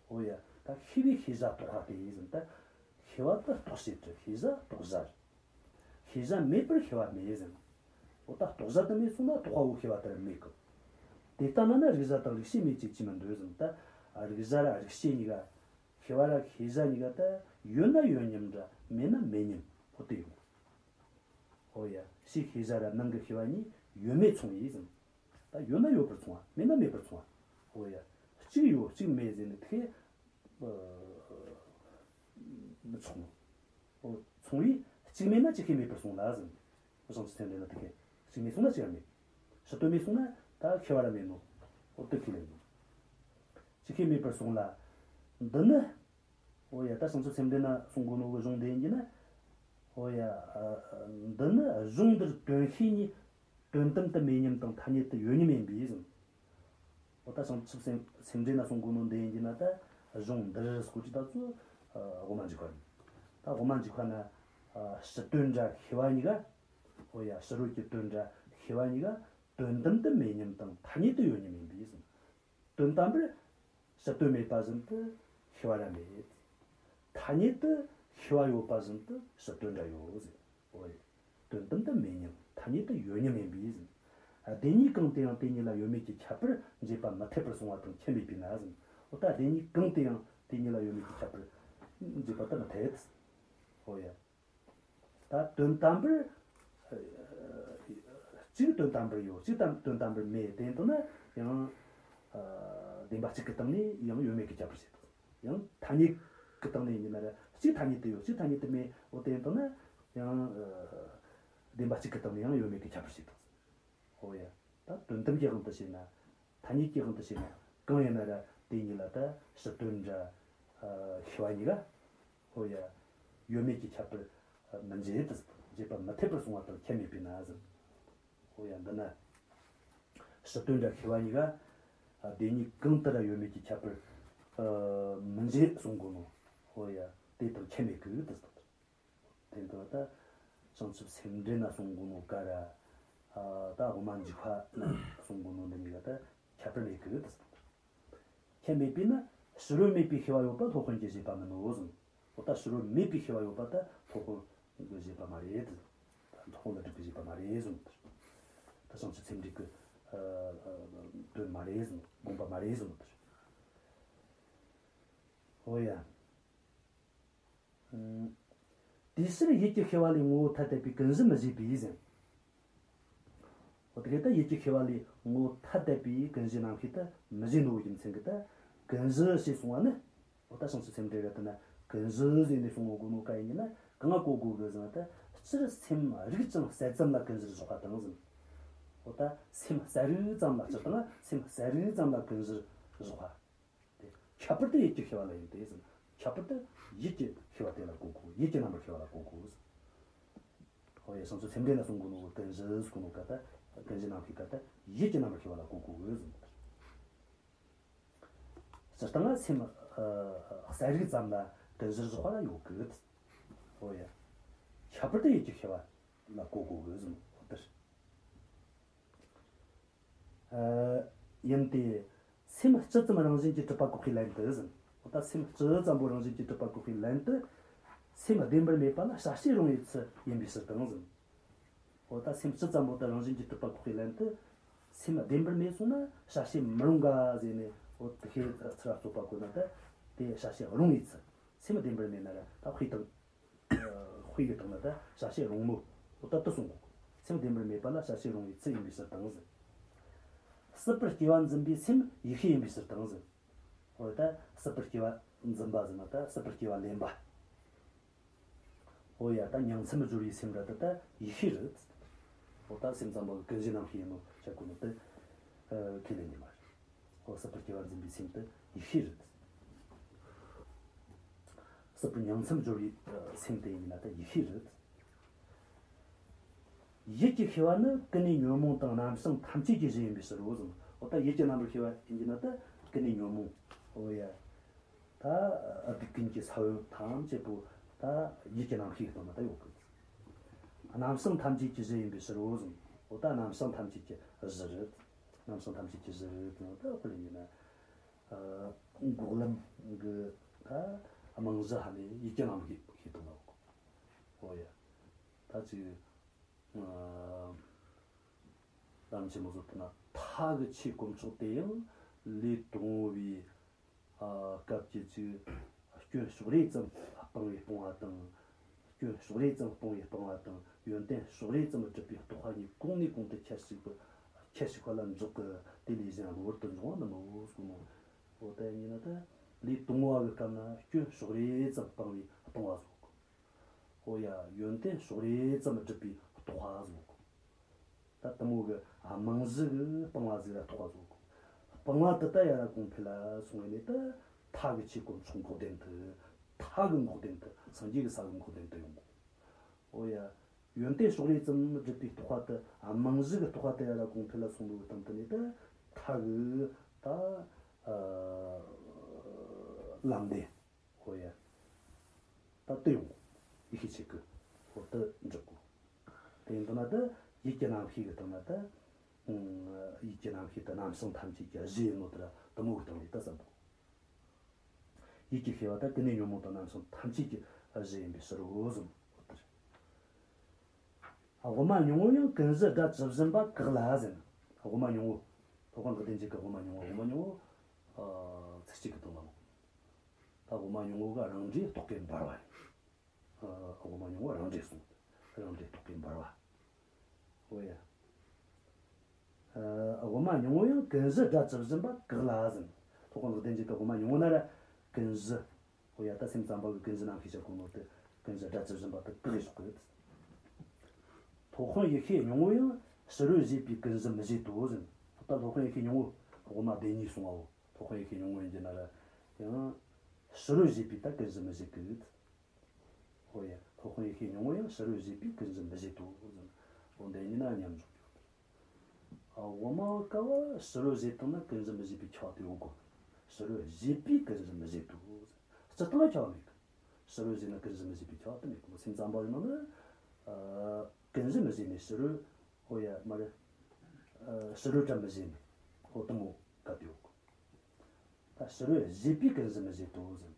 འོ་ཡ། ད་ཤེས་པས་ཤེས་བྱ་རྟོགས་པ་སྟེ་ཟེར། ད་ཤེས་པ་དེ་རྟོགས་བྱེད་དུ། ཤེས་བྱ་རྟོགས་བྱ། ཤེས་བྱ་མེད་པར་ཤེས་པ་མེད་ཟེར། འོ་ད་རྟོགས་བྱ་དེ་མེད་སོང་ན་རྟོགས་པ་བོ་ཤེས་པ་དེ་ར་མེད་གི། དེ་ལྟ་ན་ནི་རིག་བྱ་དང་རིག་བྱེད་མེད་ཅེས་བཅོས་མི་འདོད་ཟེར། ད་རིག་བྱ་ར་རིག་བྱེད་གཉིས་ཀ། ཤེས་པ་ར་ཤེས་བྱ་གཉིས་ཀ་ད་ཡོད་ན་ཡོད་མཉམ་འདྲ། མེད་ན་མེད་མཉམ། འོ་དེ་ཡོང་། འོ་ཡ། ཕྱིའི་ཤེས་བྱ་ར་ནང་གི་ཤེས་པ་གཉིས་ཡོད་མེད་མཚུངས་པས་ཟེར། ད་ཡོད་ན་ཡོད་པར་མཚུངས་པ། མེད་ན་མེད་པར་མཚུངས་པ། འོ་ཡ། གཅིག་ཡོད་གཅིག་མེད་ཟེར་ནས་དེ། ཨ། མི་མཚུངས་ནོ། འོ་མཚུངས་པས་གཅིག་མེད་ན་གཅིག་ཤེས་མེད་པར་གསུངས་ལ་ཟེར། བྱང་ཆུབ་སེམས་འགྲེལ་ན་དེ་ཁས། གཅིག་མེད་སོང་ན་གཅིག་ར་མེད། ཕྱི་དོན་མེད་སོང་ན་ད་ཤེས་པ་ར་མེད་ནོ། འོ་དེ་ཁས་ལེན་ནོ། གཅིག་ཤེས་མེད་པར་གསུངས་ལ། འདི་ནི། འོ་ཡ། ད་བྱང་ཆུབ་སེམས་འགྲེལ་ན་གསུང་གོ་ནོ་གི་གཞུང་དེ་ཡིན་གྱི་ན། འོ་ཡ། ཨ། འདི་ནི་གཞུང་འདིར་དོན་ཤེས་གཉིས། དོན་དམ་དུ་མེད་མཉམ་དང་ཐ་སྙད་དུ་ཡོད་མཉམ་ཡིན་པས་ཟེར། འོ་ད་བྱང་ཆུབ་སེམས་སེམས་འགྲེལ་ན་གསུང་གོ་ནོ་འདི་ཡིན་གྱི་ན། ད་གཞུང་འདིར་ཟེར་གོ་དུས་ད་ཚོ། ཨ། དབུ་མ་འཇུག་པ་ནི། ད་དབུ་མ་འཇུག་པ་ན། ཨ། ཕྱི་དོན་ར་ཤེས་པ་གཉིས་ཀ། འོ་ཡ། ཕྱི་རོལ་གྱི་དོན་ར་ཤེས་པ་གཉིས་ཀ་དོན་དམ་དུ་མེད་མཉམ་དང་ཐ་སྙད་དུ་ཡོད་མཉམ་ཡིན་པས་ཟེར། དོན་དམ་པར་ཕྱི་དོན་མེད་པ་བཞིན་དུ་ཤེས་པ་ར་མེད། ཐ་སྙད་དུ་ཤེས་པ་ཡོད་པ་བཞིན་དུ་ཕྱི་དོན་ར་ཡོད་ཟེར། འོ་ཡ། དོན་དམ་དུ་མེད་མཉམ། ཐ་སྙད་དུ་ཡོད་མཉམ་ཡིན་པས་ཟེར། བདེན་གཉིས་གང་དེ་ཡང་དེ་གཉིས་ལ་ཡོད་མེད་ཀྱི་ཁྱད་པར་འབྱེད་པ་མི་འཐད་པར་གསུངས་པ་དང་ཁྱད་མེད་པས་ན་ཟེར། འོ་ད་བདེན་གཉིས་གང་དེ་ཡང་དེ་གཉིས་ལ་ཡོད་མེད་ཀྱི་ཁྱད་པར་འབྱེད་པ་དེ་མི་འཐད། འོ་ཡ། ད་དོན་དམ་པར། ཨ། གཅིག་དོན་དམ་པར་ཡོད། གཅིག་དམ་དོན་དམ་པར་མེད། དེ་ཡིན་དུས་ན་ཡང་། ཨ། བདེན་པ་གཅིག་གི་སྟེང་ནས་ཡང་ཡོད་མེད་ཀྱི་ཁྱད་པར་བྱེད་དོ། ཡང་ཐ་སྙད་ཀྱི་སྟེང་ནས་ཡིན་ན་ར་གཅིག་ཐ་སྙད་དུ་ཡོད། གཅིག་ཐ་སྙད་དུ་མེད། འོ་དེ་ཡིན་དུས་ན་ཡང་། ཨ། བདེན་པ་གཅིག་གི་སྟེང་ནས་ཡང་ཡོད་མེད་ཀྱི་ཁྱད་པར་བྱེད་དོ། འོ་ཡ། ད་དོན་དམ་གྱི་དབང་དུ་བྱས་ན། ཐ་སྙད་ཀྱི་དབང་དུ་བྱས་ན། གང་ཡིན་ན་ར་ དེ་གཉིས་ལ་ད་ཕྱི་དོན་ར་ཤེས་པ་གཉིས་ཀ། ཨོ་ཡ། ཡོད་མེད་ཀྱི་ཁྱད་པར་མི་འབྱེད་དུ་ཟེར། འབྱེད་པ་མི་འཐད་པར་སོང་བ་དང་ཁྱད་མེད་པས་ན་ཟེར། ཨོ་ཡ། འདི་ན་ཕྱི་དོན་ར་ཤེས་པ་གཉིས་ཀ་ཨ་དེ་གཉིས་གང་ལྟར་ར་ཡོད་མེད་ཀྱི་ཁྱད་པར་ཨ་མི་འབྱེད་གསུང་གོ་ནོ། ཨོ་ཡ། དེ་དང་ཁྱད་མེད་གི་དུ་ཟེར། དེ་འདྲ་ད་བྱང་ཆུབ་སེམས་འགྲེལ་ན་གསུང་གོ་ནོ་ག་ར། ཨ་ད་དབུ་མ་འཇུག་པ་ན་གསུང་གོ་ནོ་འདི་གཉིས་ཀ་ད་ཁྱད་པར་མེད་གི་དུ་ཟེར། ཁྱད་མེད་པས་ན་ཕྱི་རོལ་མེད་པའི་ཤེས་པ་ཡོད་པ་སློབ་དཔོན་གྱི་བཞེད་པ་མིན་ནོ་གསུངས། འོ་ད་ཕྱི་རོལ་མེད་པའི་ཤེས་པ་ཡོད་པ་ད་སློབ་དཔོན་གྱི་བཞེད་པ་མ་རེད། ད་སློབ་དཔོན་ལ་སྒྲུབ་པའི་བཞེད་པ་མ་རེད་གསུངས། ད་བྱང་ཆུབ་སེམས་འགྲེལ་གྱི་ཨ་ཨ་དོན་མ་རེད་གསུངས། དགོངས་པ་མ་རེད་གསུངས། འོ་ཡ། ཨུམ། དེའི་ཕྱིར་ཡིད་ཀྱི་ཤེས་པ་ལས་ངོ་བོ་ཐ་དད་པའི་ཀུན་གཞི་མི་བཞེད་པས་ཟེར། འོ་དེ་ག་ད་ཡིད་ཀྱི་ཤེས་པ་ལས་ངོ་བོ་ཐ་དད་པའི་ཀུན་གཞིའི་རྣམ་ཤེས་དེ་མི་བཞེད་ནོ་རྒྱུ་མཚན་གྱིས་ད་ཀུན་གཞི་ཞེས་གསུངས་པ་ནི། འོ་ད་བྱང་ཆུབ་སེམས་འགྲེལ་ག་དེ་ན་ཀུན་གཞི་ཟེར་ནས་གསུངས་ནོ་གོ་ནོ་ག་ཡིན་ན་གང་ང་གོ་དགོས་གི་ཟེར་ན། ད་སྤྱིར་སེམས་རིག་ཅིང་གསལ་ཙམ་ལ་ཀུན་གཞིར་བཞག་པ་དང་ཟེར། འོ་ད་སེམས་གསལ་རིག་ཙམ་ལ། སྤྱིར་བཏང་སེམས་གསལ་རིག་ཙམ་ལ་ཀུན་གཞིར་བཞག་པ། དེ་ཁྱད་པར་དུ་ཡིད་ཀྱི་ཤེས་པ་ལ་ཡིན་ཏེ་ཟེར། ཁྱད་པར་དུ་ཡིད་ཀྱི་ཤེས་པ་དེ་ལ་གོ་དགོས། ཡིད་ཀྱི་རྣམ་པར་ཤེས་པ་ལ་གོ་དགོས་ཟེར། ཧོ་ཡ། བྱང་ཆུབ་སེམས་འགྲེལ་ན་གསུང་གོ་ནོ་ཀུན་གཞི་ཟེར་གོ་ནོ་ག་ད་ཀུན་གཞིའི་རྣམ་ཤེས་ག་ད་ཡིད་ཀྱི་རྣམ་པར་ཤེས་པ་ལ་གོ་དགོས་ཟེར། སྤྱིར་བཏང་ང་སེམས་ཨ་གསལ་རིག་ཙམ་ལ་ཀུན་གཞིར་བཞག་པ་ལ་ཡོད་གི། ཧོ་ཡ། ཁྱད་པར་དུ་ཡིད་ཀྱི་ཤེས་པ་ལ་གོ་དགོས་གི་ཟེར་ནོ་དེ་རེད། ཨ། ཡིན་ཏེ། སེམས་སྤྱི་ཙམ་རང་བཞིན་གྱིས་གྲུབ་པ་བཀག་པའི་ལན་དུ་ཟེར། འོ་ད་སེམས་སྤྱི་ཙམ་པོ་རང་བཞིན་གྱིས་གྲུབ་པ་བཀག་པའི་ལན་དུ། སེམས་བདེན་པར་མེད་པ་ལ་བྱ་བྱེད་རུང་བའི་ཚུལ་ཡིན་པའི་ཕྱིར་དང་ཟེར། འོ་ད་སེམས་སྤྱི་ཙམ་པོ་དེ་རང་བཞིན་གྱིས་གྲུབ་པ་བཀག་པའི་ལན་དུ། སེམས་བདེན་པར་མེད་སོང་ན་བྱ་བྱེད་མི་རུང་ག་ཟེར་ནས། འོ་དེ་ཤེས་ཚུལ་ལ་རྩོད་པ་བཀོད་ན་ད་དེ་བྱ་བྱེད་རུང་བའི་ཚུལ། སེམས་བདེན་པར་མེད་ན་ར་ད་དཔེ་དང་། དཔེ་གི་སྟེང་ན་ད་བྱ་བྱེད་རུང་མོ། འོ་ད་དེ་གསུང་གོ། སེམས་བདེན་པར་མེད་པ་ལ་བྱ་བྱེད་རུང་བའི་ཚུལ་ཡིན་པའི་ཕྱིར་དང་ཟེར། སྲིད་པར་སྐྱེ་བ་འཛིན་པའི་སེམས་ཡིད་ཤེས་ཡིན་པའི་ཕྱིར་དང་ཟེར། འོ་ད་སྲིད་པར་སྐྱེ་བ་འཛིན་པ་ཟེར་ན་ད་སྲིད་པར་སྐྱེ་བ་ལེན་པ། འོ་ཡ། ད་ཉིང་མཚམས་སྦྱོར་བའི་སེམས་ར་དེ་ད་ཡིད་ཤེས་རེད། འོ་ད་སེམས་ཙམ་པོ་གི་ཀུན་གཞིའི་རྣམ་ཤེས་ཡིན་ནོ་བཤད་གོ་ནོ་དེ་ཁས་ལེན་ནི་མ་རེད། འོ་སྲིད་པར་སྐྱེ་བ་འཛིན་པའི་སེམས་དེ་ཡིད་ཤེས་རེད། སྲིད་པར་ཉིང་མཚམས་སྦྱོར་བའི་སེམས་དེ་ཡིན་ན་ད་ཡིད་ཤེས་རེད། ཡིད་ཀྱི་ཤེས་པ་ནི་ཀུན་ནས་ཉོན་མོངས་དང་རྣམ་བྱང་ཐམས་ཅད་ཀྱི་གཞི་ཡིན་པའི་ཕྱིར་རོ་གསུངས། འོ་ད་ཡིད་ཀྱི་རྣམ་པར་ཤེས་པ་ཡིན་གྱི་ན་ད་ཀུན་ནས་ཉོན་མོངས། འོ་ཡ། ད་སྡིག་ཀུན་གྱི་ས་བོན་ཐམས་ཅད་པོ་ད་ཡིད་ཀྱི་རྣམ་ཤེས་ཀྱི་སྟེང་ན་ད་ཡོད་གི། རྣམ་བྱང་ཐམས་ཅད་ཀྱི་གཞི་ཡིན་པའི་ཕྱིར་རོ་གསུངས། འོ་ད་རྣམ་བྱང་ཐམས་ཅད་ཀྱི་གཞི་རེད། རྣམ་བྱང་ཐམས་ཅད་ཀྱི་གཞི་རེད་ཟེར་ན་ད་དཔེར་ན་ཡིན་ན། ཨ། འགོག་ལམ་གྱི་ད་རྨང་གཞི་ཧ་ལས་ཡིད་ཀྱི་རྣམ་ཤེས་ཤེས་སྟངས་ལ་གོ། ཨོ་ཡ། ད་ཅིག་ཨ། བླ་མ་ཆེན་མོ་ཚོ་ལྟར་ན་མཐའ་གི་ཆོས་དཀོན་མཆོག་དེ་ཡང་ལས་དང་པོ་བའི། ཨ། སྐབས་ཀྱི་ཅིག་སྐྱོན་ཕྱོགས་རེ་ཙམ་སྤངས་པས་སྤོང་བ་དང་། སྐྱོན་ཕྱོགས་རེ་ཙམ་སྤངས་པས་སྤང་བ་དང་། ཡོན་ཏན་ཕྱོགས་རེ་ཙམ་སྒྲུབ་པས་རྟོགས་པ་གཉིས་གོང་ནས་གོང་དུ་ཁྱད་ཞུགས་པ། ཁྱད་ཞུགས་པ་ལ་འཇོག་གི། དེ་ལས་གཞན་གློ་བུར་དུ་འབྱུང་བ་མིན་ནོ་གསུངས་ནོ། འོ་ད་ཡིན་ན་ད་ལས་དང་པོ་བ་གི་སྐབས་ན་སྐྱོན་ཕྱོགས་རེ་ཙམ་སྤངས་པས་སྤང་བ་བཟོ་གི། འོ་ཡ། ཡོན་ཏན་ཕྱོགས་རེ་ཙམ་སྒྲུབ་པས་རྟོགས་པ་བཟོ་གི། ད་དེ་མོ་གི་རྨང་གཞི་གི་སྤང་བ་ཟིག་ལ་རྟོགས་པ་བཟོ་གོ། སྤང་བ་དེ་ད་ཡར་ར་གོང་འཕེལ་ལ་སོང་བས་ནས་ད་མཐའ་གི་ཆོས་དཀོན་མཆོག་འགོག་བདེན་དུ། མཐའ་གི་འགོག་བདེན་དུ། སངས་རྒྱས་ཀྱི་ས་གི་འགོག་བདེན་དུ་ཡོང་གོ། འོ་ཡ། ཡོན་ཏན་ཕྱོགས་རེ་ཙམ་སྒྲུབ་པའི་རྟོགས་པ་དེ། རྨང་གཞི་གི་རྟོགས་པ་དེ་ཡར་ར་གོང་འཕེལ་ལ་སོང་བའི་སྟེང་དུ་ནས་ད་མཐའ་གི་ད་ཨ་ལམ་བདེན། འོ་ཡ། ད་དེ་ཡོང་གོ། ཡིད་ཤེས་ཆེད་ཀྱི་འོ་དེ་འགྲུབ་གོ། དེ་ཡིན་དུས་ན་ད་ཡིད་ཀྱི་རྣམ་ཤེས་ཀྱི་སྟེང་ན་ད། ཨང་། ཡིད་ཀྱི་རྣམ་ཤེས་དེ་རྣམ་བྱང་ཐམས་ཅད་ཀྱི་གཞི་ཡིན་ནོ་དེ་ར་དེ་མོ་གི་སྟེང་ནས་ད་བསམ་གོ། ཡིད་ཀྱི་ཤེས་པ་ད་ཀུན་ནས་ཉོན་མོངས་དང་རྣམ་བྱང་ཐམས་ཅད་ཀྱི་གཞི་ཡིན་པའི་ཕྱིར་རོ་གསུངས། འོ་དེ་རེད། དབུ་མ་སྙིང་པོ་ཡང་ཀུན་གཞི་སྒྲ་ཇི་བཞིན་པ་བཀག་ལ་ཟེར་ན། དབུ་མ་སྙིང་པོ། སློབ་དཔོན་ལེགས་ལྡན་འབྱེད་ཀྱི་དབུ་མ་སྙིང་པོ། དབུ་མ་སྙིང་པོ། ཨ། ཚིགས་བཅད་ཀྱི་དོན་ལ་མོ། ད་དབུ་མ་སྙིང་པོ་གི་རང་འགྲེལ་རྟོག་གེ་འབར་བ་ཡིན། ཨ། དབུ་མ་སྙིང་པོ་རང་འགྲེལ་གསུངས། རང་འགྲེལ་རྟོག་གེ་འབར་བ། འོ་ཡ། ཨ། དབུ་མ་སྙིང་པོ་ཡང་ཀུན་གཞི་སྒྲ་ཇི་བཞིན་པ་བཀག་ལ་ཟེར། སློབ་དཔོན་ལེགས་ལྡན་འབྱེད་ཀྱི་དབུ་མ་སྙིང་པོ་ན་ར་ཀུན་གཞི། འོ་ཡ། ད་སེམས་ཙམ་པ་གི་ཀུན་གཞི་རྣམ་ཤེས་བྱ་གོ་ནོ་དེ་ཀུན་གཞི་སྒྲ་ཇི་བཞིན་པ་དེ་བཀག་ཡོད་གི། སློབ་དཔོན་ཡེ་ཤེས་སྙིང་པོ་ཡང་ཕྱི་རོལ་བཞེད་པའི་ཀུན་གཞི་མི་བཞེད་དོ་ཟེར། ད་སློབ་དཔོན་ཡེ་ཤེས་སྙིང་པོ་དབུ་མ་སྡེ་གཉིས་གསུངས་པའོ། སློབ་དཔོན་ཡེ་ཤེས་སྙིང་པོ་ཡིན་རྒྱུ་ན་ར་ཡང་ཕྱི་རོལ་བཞེད་པས་ད་ཀུན་གཞི་མི་བཞེད་གི། ཨོ་ཡ། སློབ་དཔོན་ཡེ་ཤེས་སྙིང་པོ་ཡང་ཕྱི་རོལ་བཞེད་པས་ཀུན་གཞི་མི་བཞེད་དོ་ཟེར། འོ་འདི་གཉིས་ན་མཉམ་འཇོག་ཡོད། ཨ། དབུ་མ་བ་ཀ་བ་ཕྱི་རོལ་བཞེད་སྟངས་ན་ཀུན་གཞི་མི་བཞེད་པའི་ཁྱབ་པ་དེ་ཡོད་གོ། ཕྱི་རོལ་བཞེད་པས་ཀུན་གཞི་མི་བཞེད་དོ་ཟེར། སྤྱིར་བཏང་ལ་ཁྱབ་པ་མེད་གི། ཕྱི་རོལ་བཞེད་ན་ཀུན་གཞི་མི་བཞེད་པའི་ཁྱབ་པ་དེ་མེད་གི། སེམས་ཙམ་པ་ཡིན་ན་ནི། ཨ། ཀུན་གཞི་མི་བཞེད་ནས་ཕྱི་རོལ། ཨོ་ཡ། མ་རེད། ཨ། ཕྱི་རོལ་ཀྲ་མི་བཞེད་ནས། ཨོ་དེ་མོ་ག་དེ་ཡོད་གི། ད་ཕྱི་རོལ་བཞེད་པས་ཀུན་གཞི་མི་བཞེད་དོ་ཟེར།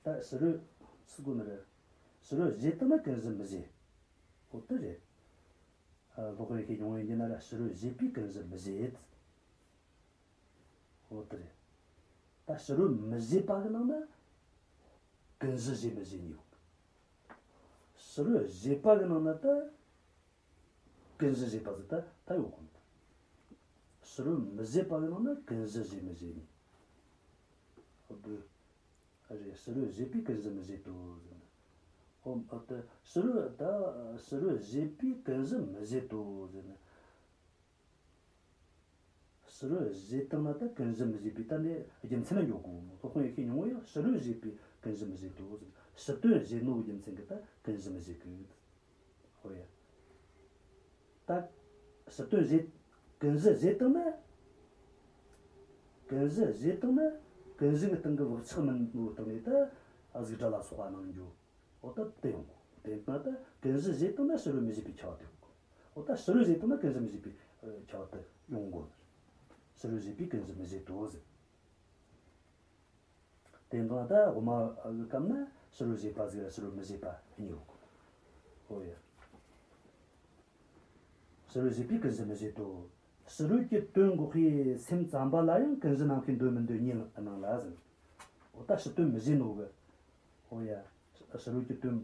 ད་ཕྱི་རོལ་ཚིག་གོ་ནི་རེད། ཕྱི་རོལ་བཞེད་དང་ན་ཀུན་གཞི་མི་བཞེད། འོ་དེ་རེད། ཨ། སློབ་དཔོན་ཡེ་ཤེས་སྙིང་པོ་ཡིན་རྒྱུ་ན་ར་ཕྱི་རོལ་བཞེད་པས་ཀུན་གཞི་མི་བཞེད། འོ་དེ་རེད། ད་ཕྱི་རོལ་མི་བཞེད་པ་གི་ནང་ན་ཀུན་གཞི་བཞེད་མི་བཞེད་གཉིས་ཡོད། ཕྱི་རོལ་བཞེད་པ་གི་ནང་ན་ད་ཀུན་གཞི་བཞེད་པ་ཟིག་ད་ད་ཡོད་གོ་ནི། ཕྱི་རོལ་མི་བཞེད་པ་གི་ནང་ན་ཀུན་གཞི་བཞེད་མི་བཞེད་གཉིས། འོ་དེ་རེད། ཕྱི་རོལ་བཞེད་པས་ཀུན་གཞི་མི་བཞེད་དོ་ཟེར་ན། ཨོ། ཨ། ད་ཕྱི་རོལ་ད་ཕྱི་རོལ་བཞེད་པས་ཀུན་གཞི་མི་བཞེད་དོ་ཟེར་ན། ཕྱི་རོལ་བཞེད་སྟངས་ན་ད་ཀུན་གཞི་མི་བཞེད་པའི་ད་ནི་རྒྱུ་མཚན་ལ་འཇོག་གོ། སློབ་དཔོན་ཡེ་ཤེས་སྙིང་པོ་ཡང་ཕྱི་རོལ་བཞེད་པས་ཀུན་གཞི་མི་བཞེད་དོ་ཟེར། ཕྱི་དོན་བཞེད་ནོ་གི་རྒྱུ་མཚན་གྱིས་ད་ཀུན་གཞི་མི་བཞེད་གི། ཨོ་ཡ། ད་ཕྱི་དོན་བཞེད། ཀུན་གཞི་བཞེད་སྟངས་ན། ཀུན་གཞི་བཞེད་སྟངས་ན་ཀུན་གཞི་གི་སྟེང་གི་བག་ཆགས་མིན་ནོ་སྟེང་ནས་ད་གཟུགས་སྒྲ་ལ་སོགས་པ་སྣང་རྒྱུ། འོ་ད་དེ་ཡོང་གོ། དེ་ན་ད་ཀུན་གཞི་བཞེད་སྟངས་ན་ཕྱི་རོལ་མི་བཞེད་པའི་ཁྱབ་པ་དེ་ཡོང་གོ། འོ་ད་ཕྱི་རོལ་བཞེད་སྟངས་ན་ཀུན་གཞི་མི་བཞེད་པའི་ཨ་ཁྱབ་པ་དེ་ཡོང་གོ། ཕྱི་རོལ་བཞེད་པས་ཀུན་གཞི་མི་བཞེད་དོ་ཟེར། དེ་ན་ད་དབུ་མ་གི་སྐབས་ན་ཕྱི་རོལ་བཞེད་པ་ཟིག་ཕྱི་རོལ་མི་བཞེད་པ་གཉིས་ཡོད་གོ། འོ་ཡ། ཕྱི་རོལ་བཞེད་པས་ཀུན་གཞི་མི་བཞེད་དོ། ཕྱི་རོལ་གྱི་དོན་འགོག་པའི་སེམས་ཙམ་པ་ལ་ཡང་ཀུན་གཞི་རྣམ་ཤེས་འདོད་མི་འདོད་གཉིས་སྣང་ལ་ཟེར། འོ་ད་ཕྱི་དོན་མི་བཞེད་ནོ་གི། འོ་ཡ། ཕྱི་རོལ་གྱི་དོན་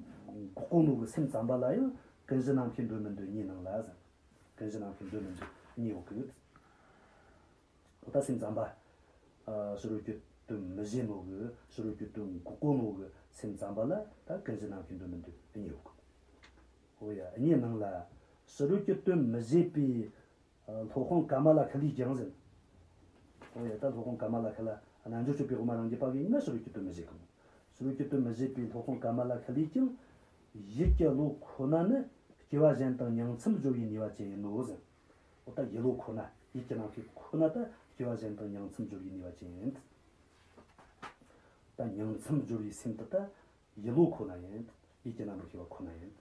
འགོག་གོ་ནོ་གི་སེམས་ཙམ་པ་ལ་ཡང་ཀུན་གཞི་རྣམ་ཤེས་འདོད་མི་འདོད་གཉིས་སྣང་ལ་ཟེར། ཀུན་གཞི་རྣམ་ཤེས་འདོད་མི་འདོད་གཉིས་ཡོད་གི། འོ་ད་སེམས་ཙམ་པ། ཨ། ཕྱི་རོལ་གྱི་དོན་མི་བཞེད་ནོ་གི། ཕྱི་རོལ་གྱི་དོན་འགོག་གོ་ནོ་གི་སེམས་ཙམ་པ་ལ་ད་ཀུན་གཞི་རྣམ་ཤེས་འདོད་མི་འདོད་གཉིས་ཡོད་གི། འོ་ཡ། གཉིས་སྣང་ལ། ཕྱི་རོལ་གྱི་དོན་མི་བཞེད་པའི། ཨ། སློབ་དཔོན་ཀ་མ་ལ་ཤཱི་ལས་ཀྱང་ཟེར། འོ་ཡ། ད་སློབ་དཔོན་ཀ་མ་ལ་ཤཱི་ལ་རྣལ་འབྱོར་སྤྱོད་པའི་དབུ་མ་རང་རྒྱུད་པ་གི་ཡིན་ན་ཕྱི་རོལ་གྱི་དོན་མི་བཞེད་གི། ཕྱི་རོལ་གྱི་དོན་མི་བཞེད་པའི་སློབ་དཔོན་ཀ་མ་ལ་ཤཱི་ལས་ཀྱང་། ཡིད་ཀྱི་བློ་ཁོ་ན་ནི་སྐྱེ་བ་གཞན་དང་ཉིང་མཚམས་སྦྱོར་བའི་ནུས་པ་ཅན་ཡིན་ནོ་ཟེར། འོ་ད་ཡིད་བློ་ཁོ་ན། ཡིད་ཀྱི་རྣམ་ཤེས་ཁོ་ན་ད་སྐྱེ་བ་གཞན་དང་ཉིང་མཚམས་སྦྱོར་བའི་ནུས་པ་ཅན་ཡིན། ད་ཉིང་མཚམས་སྦྱོར་བའི་སེམས་དེ་ད་ཡིད་བློ་ཁོ་ན་ཡིན། ཡིད་ཀྱི་རྣམ་པར་ཤེས་པ་ཁོ་ན་ཡིན།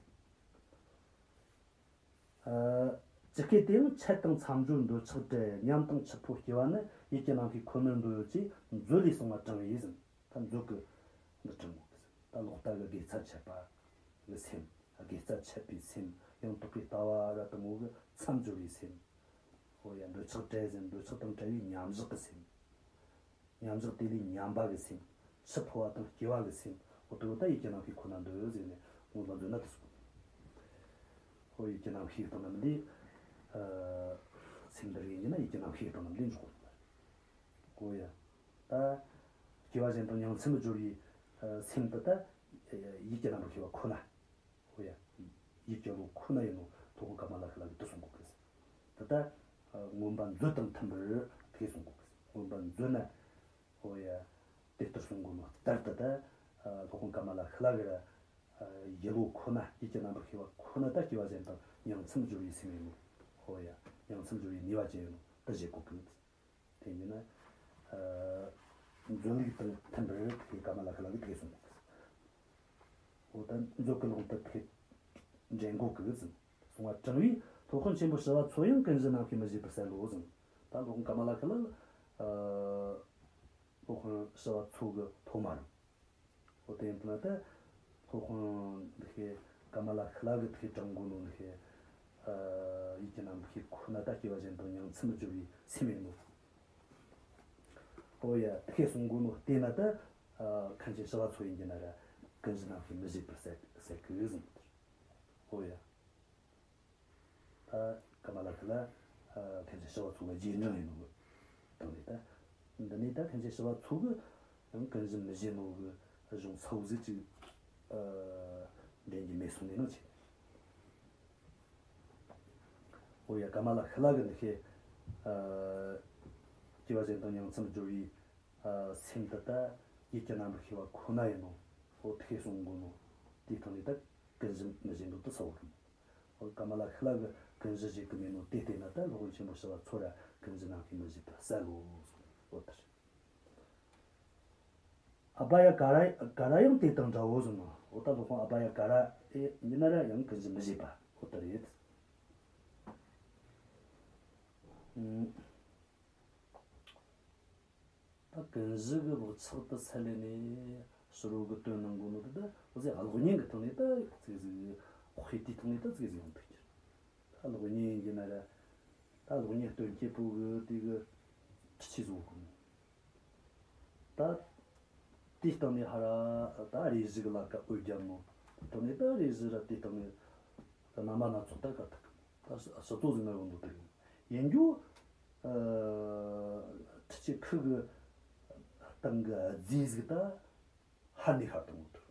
ཨ། ཇི་སྐད་དུ་ཡང་ཆད་དང་མཚམས་སྦྱོར་འདོད་ཆགས་བྲལ། ཉམས་དང་འཆི་འཕོ་སྐྱེ་བ་ནི། ཡིད་ཀྱི་རྣམ་ཤེས་ཁོ་ནར་འདོད་ཡོད་ཅེས། མཛོད་ལས་གསུངས་པ་དྲངས་པས་ཟེར། ད་མཛོད་ཀྱི་འདི་དྲངས་གོ་གི་ཟེར། ད་ལོག་ལྟ་གི་དགེ་རྩ་ཆད་པ་གི་སེམས། དགེ་རྩ་ཆད་པའི་སེམས། ཡང་དག་པའི་ལྟ་བ་ར་དེ་མོ་གི་མཚམས་སྦྱོར་བའི་སེམས། འོ་ཡ། འདོད་ཆགས་བྲལ་ཟེར། འདོད་ཆགས་དང་བྲལ་བའི་མཉམ་བཞག་གི་སེམས། མཉམ་བཞག་དེ་ལས་ཉམས་པ་གི་སེམས། འཆི་འཕོ་བ་དང་སྐྱེ་བ་གི་སེམས། འོ་དེ་བོ་ད་ཡིད་ཀྱི་རྣམ་ཤེས་ཁོ་ན་འདོད་ཟེར་ནས་ངོ་མ་འདོད་ན་དེ་སོང་། འོ་ཡིད་ཀྱི་རྣམ་ཤེས་དང་རྣམ་འདི། ཨ། སེམས་འདི་རེ་ཡིན་ན་ཡིད་ཀྱི་རྣམ་ཤེས་དང་རྣམ་འདི་འཇོག་གོ། འོ་ཡ། ད་སྐྱེ་བ་གཞན་དང་ཉིང་མཚམས་སྦྱོར་བའི་ཨ་སེམས་དེ་ད་ཡིད་ཀྱི་རྣམ་པར་ཤེས་པ་ཁོ་ན། འོ་ཡ། ཡིད་ཀྱི་བློ་ཁོ་ན་ཡིན་ནོ་སློབ་དཔོན་ཀ་མ་ལ་ཤཱི་ལ་གིས་དེ་གསུང་གོ་གི་ཟེར། ད་ལྟ་མངོན་པ་མཛོད་དང་མཐུན་པར་དེ་གསུང་གོ་གི་ཟེར། མངོན་པ་མཛོད་ན། འོ་ཡ། དེ་ལྟར་གསུང་གོ་ནོ་ལྟར་དུ་ད་སློབ་དཔོན་ཀ་མ་ལ་ཤཱི་ལ་གིས་ར་ཡིད་བློ་ཁོ་ན། ཡིད་ཀྱི་རྣམ་པར་ཤེས་པ་ཁོ་ན་ད་སྐྱེ་བ་གཞན་དང་ཉིང་མཚམས་སྦྱོར་བའི་སེམས་ཡིན་ནོ། འོ་ཡ། ཉིང་མཚམས་སྦྱོར་བའི་ནུས་པ་ཅན་ཡིན་ནོ་ད་བཞེད་གོ་གི། དེ་ཡིན་ན། ཨ། མཛོད་ལུགས་དང་མཐུན་པར་དེ་ཀ་མ་ལ་ཤཱི་ལ་གིས་དེ་གསུངས་གོ་གི་ཟེར། འོ་ད་མཛོད་ཀྱི་ལུང་དུ་དེ་འདྲེན་གོ་གི་ཟེར། གསུངས་པ་དྲངས་པས་སློབ་དཔོན་ཆེན་པོ་ཞི་བ་འཚོ་ཡང་ཀུན་གཞི་རྣམ་ཤེས་མི་བཞེད་པར་གསལ་ལོ་ཟེར། ད་སློབ་དཔོན་ཀ་མ་ལ་ཤཱི་ལ། ཨ། སློབ་དཔོན་ཞི་བ་འཚོ་གི་སློབ་མ་རེད། འོ་དེ་ཡིན་ན་ད་སློབ་དཔོན་འདི་ཤེས་ཀ་མ་ལ་ཤཱི་ལ་གིས་དེ་དྲངས་གོ་ནོ་འདི་ཤེས། ཨ། ཡིད་ཀྱི་རྣམ་ཤེས་ཁོ་ན་ད་སྐྱེ་བ་གཞན་དང་ཉིང་མཚམས་སྦྱོར་བའི་སེམས་ཡིན་ནོ། འོ་ཡ། དེ་ཤེས་གསུང་གོ་ནོ་དེ་ན་ད། ཨ། མཁན་ཆེན་ཞི་བ་འཚོ་ཡིན་རྒྱུ་ན་ར་ཀུན་གཞི་རྣམ་ཤེས་མི་བཞེད་པར་གསལ་གསལ་གི་ཟེར། འོ་ཡ། ད་ཀ་མ་ལ་ཤཱི་ལ། ཨ། མཁན་ཆེན་ཞི་བ་འཚོ་གི་རྗེས་འབྲང་ཡིན་ནོ་གི་སྟེང་ནས་ད། འདི་ནས་ད་མཁན་ཆེན་ཞི་བ་འཚོ་གིས་ཡང་ཀུན་གཞི་མི་བཞེད་ནོ་གི་གཞུང་ས་བོ་ཟིག་ཅིག་ཨ། འདྲེན་རྒྱུ་མེད་སོང་ནས་ན་ཆེ། འོ་ཡ། ཀ་མ་ལ་ཤཱི་ལ་གིས་འདི་ཤེས། ཨ། སྐྱེ་བ་གཞན་དང་ཉིང་མཚམས་སྦྱོར་བའི། ཨ། སེམས་དེ་ད་ཡིད་ཀྱི་རྣམ་པར་ཤེས་པ་ཁོ་ན་ཡིན་ནོ། འོ་དེ་གསུང་གོ་ནོ། དེའི་སྟེང་ནས་ད་ཀུན་གཞི་མི་བཞེད་འདོད་དུ་ས་བོ་རུང་། འོ་ཀ་མ་ལ་ཤཱི་ལ་གི་ཀུན་གཞི་བཞེད་གི་མེད་ནོ་དེ་བལྟས་ན། ད་སློབ་དཔོན་ཆེན་པོ་ཞི་བ་འཚོ་ར་ཀུན་གཞི་རྣམ་ཤེས་མི་བཞེད་པ་གསལ་ལོ། འོ་དེ་རེད། ཨ་བྷ་ཡ་ག་ར་ག་ར་ཡང་དེ་དང་འདྲའོ་གསུངས་ནོ། འོ་ད་སློབ་དཔོན་ཨ་བྷ་ཡ་ག་ར་ཨེ་ཡིན་ན་ར་ཡང་ཀུན་གཞི་མི་བཞེད་པ་འོ་ད་རེད། ཨུམ། ད་ཀུན་གཞི་གི་བག་ཆགས་དེ་སེལ་ལེ་ནས་ཕྱི་རོལ་གི་དོན་གནང་གོ་ནོ་དེ། ད་འོ་ཟེ་གློག་བརྙན་གི་སྟེང་ནས་ད་ཙིག་ཟིག་དཔེ་དེའི་སྟེང་ནས་ད་ཙིག་ཟིག་ཡོང་ཐུབ་ཀྱི། ད་གློག་བརྙན་ཡིན་ན་ར། ད་གློག་བརྙན་སྟོན་མཁན་པོ་གི་དེ་གི་འཁྲིད་ཆས་བཟོ་གོ། ད་དེའི་སྟེང་ནས་ཧ་ར་ད་རས་གཞི་གི་ལ་ཀ་འོད་རྒྱབ་ནོ། དེའི་སྟེང་ནས་ད་རས་གཞི་ར་དེའི་སྟེང་ནས་རྣམ་པ་སྣ་ཚོགས་ད་ག་ཐུག་ད་ཕྱི་ཕྱི་ཚོ་ཟིག་ན་ཡོང་འདུག་ད་ཡིན་རྒྱུ། ཨ། འཁྲིད་ཆས་ཁུ་གི་སྟེང་གི་རྫས་ཟིག་ད་ཧ་ནས་ཤར་དུ་མོ་ཐུག་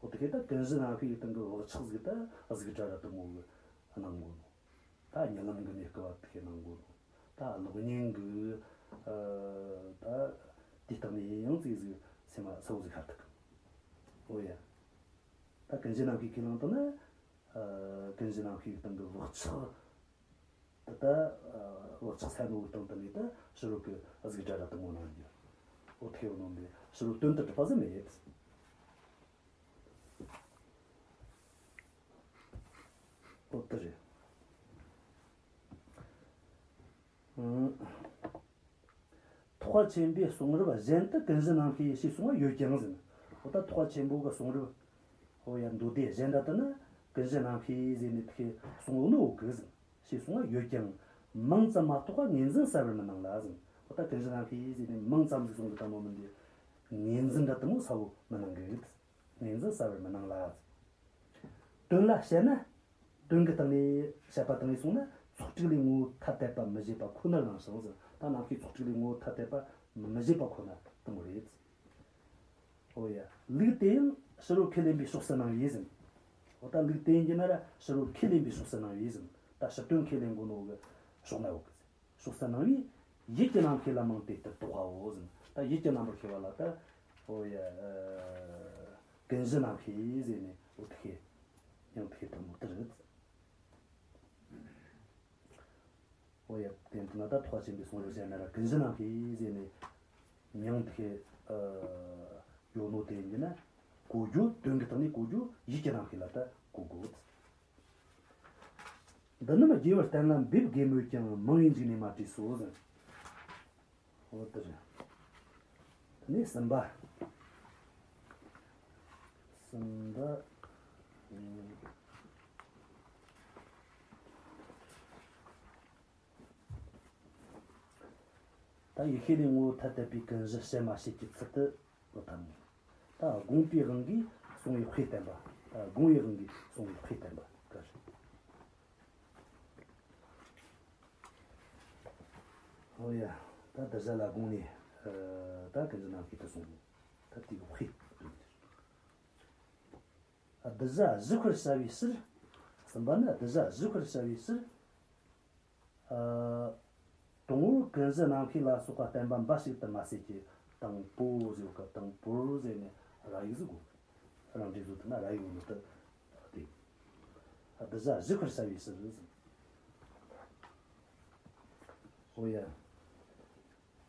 འོ་དེ་གས་ད་ཀུན་གཞི་རྣམ་ཤེས་ཀྱི་སྟེང་གི་བག་ཆགས་ཟིག་ད་གཟུགས་སྒྲ་ར་དུ་མོ་གི་སྣང་གོ་ནོ། ད་རྨི་ལམ་གི་གནས་སྐབས་བ་དེ་གས་སྣང་གོ་ནོ། ད་གློག་བརྙན་གི། ཨ། ད་དེའི་སྟེང་ནས་ཡང་ཙིག་ཟིག་སེམས་མ་གསལ་བོ་ཟིག་ཤར་ཐུབ་གི། འོ་ཡ། ད་ཀུན་གཞི་རྣམ་ཤེས་ཁས་བླངས་བཏང་ན། ཨ། ཀུན་གཞི་རྣམ་ཤེས་ཀྱི་སྟེང་གི་བག་ཆགས་དེ་ད། ཨ། བག་ཆགས་སེལ་ནོ་གི་སྟེང་དུ་ནས་ད་ཕྱི་རོལ་གི་གཟུགས་སྒྲ་ར་དུ་མོ་སྣང་རྒྱུ། འོ་དེ་ཡོད་ནོ་འདི་ཕྱི་རོལ་དོན་དུ་གྲུབ་པ་ཟིག་མེད། འོ་དེ་རེད། ཨང་། ཐེག་པ་ཆེན་པོའི་གསུང་རབ་གཞན་དུ་ཀུན་གཞི་རྣམ་ཤེས་ཡིན་ཞེས་གསུངས་པ་ཡོད་ཀྱང་ཟེར། འོ་ད་ཐེག་པ་ཆེན་པོ་གི་གསུང་རབ། འོ་ཡ། མདོ་སྡེ་གཞན་དག་ཏུ་ནི་ཀུན་གཞི་རྣམ་ཤེས་ཟེར་ནས་དེ་གསུངས་ཡོད་ནོ་གི་ཟེར། ཞེས་གསུངས་པ་ཡོད་ཀྱང་མིང་ཙམ་མ་གཏོགས་པ་ངོས་འཛིན་གསལ་བར་མི་སྣང་ལ་ཟེར། འོ་ད་ཀུན་གཞི་རྣམ་ཤེས་ཟེར་ནས་མིང་ཙམ་ཟིག་གསུངས་གི་ད་མོ་མིན་ཏེ། ངོས་འཛིན་འདྲ་དུ་མོ་གསལ་བོ་མི་སྣང་གི། ངོས་འཛིན་གསལ་བར་མི་སྣང་ལ། དོན་ལ་བཤད་ན། དོན་གྱི་སྟེང་ནས་བཤད་པ་དང་ནས་སོང་ན་ཚོགས་དྲུག་ལས་ངོ་བོ་ཐ་དད་པ་མི་བཞེད་པ་ཁོ་ནར་སྣང་ཞིང་ཟེར། ད་རྣམ་ཤེས་ཚོགས་དྲུག་ལས་ངོ་བོ་ཐ་དད་པ་མི་བཞེད་པ་ཁོ་ན་དུ་མོ་རེད། འོ་ཡ། ལུགས་དེ་ཡང་ཕྱི་རོལ་ཁས་ལེན་པའི་ཕྱོགས་སུ་སྣང་བས་ཟེར། འོ་ད་ལུགས་དེ་ཡིན་གྱི་ན་ར་ཕྱི་རོལ་ཁས་ལེན་པའི་ཕྱོགས་སུ་སྣང་བས་ཟེར། ད་ཕྱི་དོན་ཁས་ལེན་གོ་ནོ་གི་ཕྱོགས་ན་ཡོད་གི་ཟེར། ཕྱོགས་སུ་སྣང་བས་ཡིད་ཀྱི་རྣམ་ཤེས་ལ་མིང་དེ་ལྟར་བཏགས་པའོ་ཟེར། ད་ཡིད་ཀྱི་རྣམ་པར་ཤེས་པ་ལ་ད། འོ་ཡ། ཀུན་གཞི་རྣམ་ཤེས་ཟེར་ནས་འོ་དེ་ཤེས། ཡང་དེ་ཤེས་དང་མོ་དེ་རེད། འོ་ཡ། དེ་ན་ད་ཐེག་པ་ཆེན་པོའི་གསུང་རབ་གཞན་ན་ར་ཀུན་གཞི་རྣམ་ཤེས་ཟེར་ནས་མིང་དེ་ཤེས། ཨ། ཡོད་ནོ་དེ་ཡིན་ན་གོ་རྒྱུ། དོན་གྱི་སྟེང་ནས་གོ་རྒྱུ་ཡིད་ཀྱི་རྣམ་ཤེས་ལ་ད་གོ་དགོས། འདི་རྣམས་རྒྱས་པར་བསྟན་ལ་འབེབས་དགོས་མོད་ཀྱང་། མིང་བའི་འཇུག་ནས་མ་བྲིས་སོ་ཟེར། འོ་དེ་རེད། དེ་ནས་གསུམ་པ། གསུམ་པ། ད་ཡིད་ཤེས་ལས་ངོ་བོ་ཐ་དད་པའི་ཀུན་གཞི་བཤད་མ་བཤད་ཀྱི་ཚུལ་དུ་འོ་ད་མོ། ད་དགོངས་པའི་དབང་གིས་གསུང་བའི་དཔེ་བསྟན་པ། ད་དགོངས་པའི་དབང་གིས་གསུང་བའི་དཔེ་བསྟན་པ་ག་རེ། ཨོ་ཡ། ད་གདུལ་བྱ་ལ་དགོངས་ནས། ཨ། ད་ཀུན་གཞི་རྣམ་ཤེས་དེ་གསུངས། ད་དེ་གི་དཔེ་སྟོན་གྱི། ཨ། གདུལ་བྱ་གཞི་ཁར་བྱ་བའི་ཕྱིར། གསུམ་པ་ནི། གདུལ་བྱ་གཞི་ཁར་བྱ་བའི་ཕྱིར། ཨ། དང་པོར་ཀུན་གཞི་རྣམ་ཤེས་ལ་སོགས་པ་བསྟན་པ་འབའ་ཞིག་ཏུ་མ་ཟད་ཀྱི། དང་པོ་ཟེར་ག། དང་པོར་ཟེར་ནས་ར་ཡིག་ཟིག་དགོས། རང་འགྲེལ་བཟོ་ཐུབ་ན་ར་ཡིག་ཡོད་ནོ་དེ་དེ། ཨ། གདུལ་བྱ་གཞི་ཁར་བྱ་བའི་ཕྱིར་ཟེར། ཨོ་ཡ།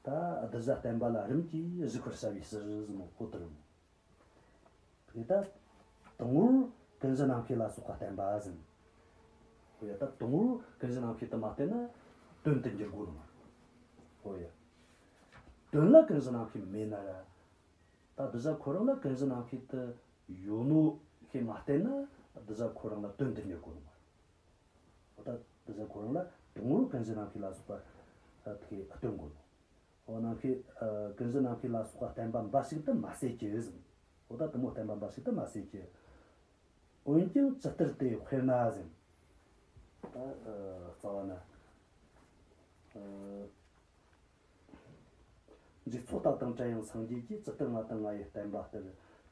ད་གདུལ་བྱ་བསྟན་པ་ལ་རིམ་གྱིས་གཞི་ཁར་བྱ་བའི་ཕྱིར་ཟེར་ནོ་ཁོ་ལྟར་མོ། དེ་ད་དང་པོར་ཀུན་གཞི་རྣམ་ཤེས་ལ་སོགས་པ་བསྟན་པ་ཟེར། ཨོ་ཡ། ད་དང་པོར་ཀུན་གཞི་རྣམ་ཤེས་དེ་མ་བསྟན་ན་དོན་དེ་འགྱུར་དགོས་ནི་མ་རེད། ཨོ་ཡ། དོན་ལ་ཀུན་གཞི་རྣམ་ཤེས་མེད་ན་ར། ད་གདུལ་བྱ་ཁོ་རང་ལ་ཀུན་གཞི་རྣམ་ཤེས་དེ་ཡོད་ནོ་ཤེས་མ་བསྟན་ན་གདུལ་བྱ་ཁོ་རང་ལ་དོན་དེ་འགྱུར་དགོས་ནི་མ་རེད། ད་གདུལ་བྱ་ཁོ་རང་ལ་དང་པོར་ཀུན་གཞི་རྣམ་ཤེས་ལ་སོགས་པ་དེ་སྟོན་དགོས་ནོ། འོ་རྣམ་ཤེས། ཨ། ཀུན་གཞི་རྣམ་ཤེས་ལ་སོགས་པ་བསྟན་པ་འབའ་ཞིག་ཏུ་མ་ཟད་ཀྱི་ཟེར། འོ་ད་དེ་མོ་བསྟན་པ་འབའ་ཞིག་ཏུ་མ་ཟད་ཀྱི། འོན་ཀྱང་ཇི་ལྟར་དེ་དཔེར་ན་ཟེར། ད། ཨ། རྩ་བ་ན། ཨ། འཇིག་ཚོགས་རྟག་དང་བྲལ་ཡང་སངས་རྒྱས་ཀྱིས། ཇི་ལྟར་ང་དང་ང་ཡི་བསྟན་པ་ལྟར།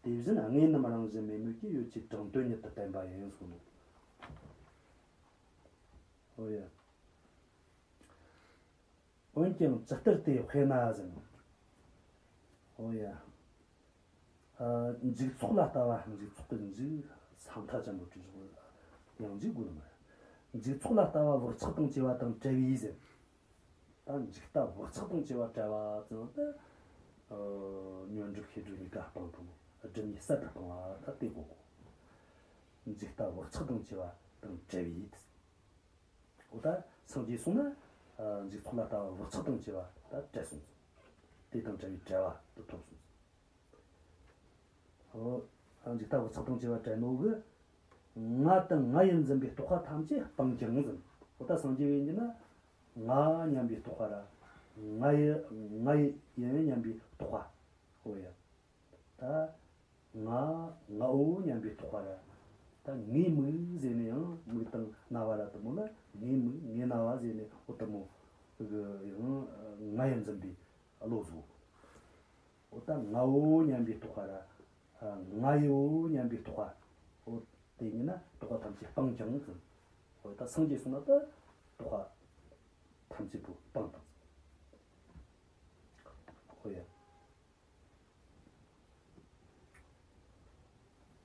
དེ་བཞིན་དངོས་རྣམས་རང་བཞིན་མེད་མོད་ཀྱི། ཡོད་ཅེས་དྲང་དོན་ཉིད་དུ་བསྟན་པ་ཡིན་གསུངས་ནོ། ཨོ་ཡ། ཀྱང་ཇི་ལྟར་དེ་དཔེར་ན་ཟེར། ཨོ་ཡ། ཨ། འཇུག་ཚོགས་ལ་ལྟ་བ། འཇུག་ཚོགས་ཀྱི་འཇུག་ས་མཐའ་ཅན་པོ་བྲིས་བཞག་ཡང་འཇུག་དགོས་ནི་མ་རེད། འཇུག་ཚོགས་ལ་ལྟ་བ་བག་ཆགས་དང་བཅས་པ་དང་བྲལ་བའི་ཟེར། ད་འཇུག་ལྟ་བག་ཆགས་དང་བཅས་པ་བྲལ་བ་ཙམ་དུ། ཨ། ཉོན་སྒྲིབ་ཤེས་སྒྲིབ་གཉིས་ཀ་སྤངས་བཏང་། སྒྲིབ་གཉིས་གསར་དུ་སྤངས་པ་ད་དེ་གོ་གོ། འཇུག་ལྟ་བག་ཆགས་དང་བཅས་པ་དང་བྲལ་བའི། འོ་ད་སངས་རྒྱས་སོང་ན། ཨ། འཇུག་ཚོགས་ལ་ལྟ་བ་བག་ཆགས་དང་བཅས་པ་ད་བྲལ་སོང་། དེ་དང་བྲལ་བའི་བྲལ་བ་དེ་ཐོབ་སོང་། འོ། ཨ། འཇུག་ལྟ་བག་ཆགས་དང་བཅས་པ་བྲལ་ནོ་གི། ང་དང་ང་ཡི་འཛིན་པའི་རྟོག་པ་ཐམས་ཅད་སྤངས་ཀྱང་ཟེར། འོ་ད་སངས་རྒྱས་པས་ཡིན་གྱི་ན། ང་སྙམ་པའི་རྟོག་པ་ར། ང་ཡི། ང་ཡི་ཡིན་སྙམ་པའི་རྟོག་པ། འོ་ཡ། ད་ང་ངའོ་སྙམ་པའི་རྟོག་པ་ར། ད་ངའི་མིག་ཟེར་ནས་ཡང་མིག་དང་རྣ་བ་ར་དེ་མོ་ལ། ངའི་མིག་ངའི་རྣ་བ་ཟེར་ནས་འོ་དེ་མོ་གི་ཡང་ང་ཡི་འཛིན་པའི་བློ་བཟོ། འོ་ད་ངའོ་སྙམ་པའི་རྟོག་པ་ར། ང་ཡིའོ་སྙམ་པའི་རྟོག་པ། འོ་དེ་ཉིད་ན་རྟོག་པ་ཐམས་ཅད་སྤངས་ཀྱང་ཟེར། འོ་ད་སངས་རྒྱས་སོང་ན་ད་རྟོག་པ་ཐམས་ཅད་པོ་སྤངས་དང་ཟེར། འོ་ཡ།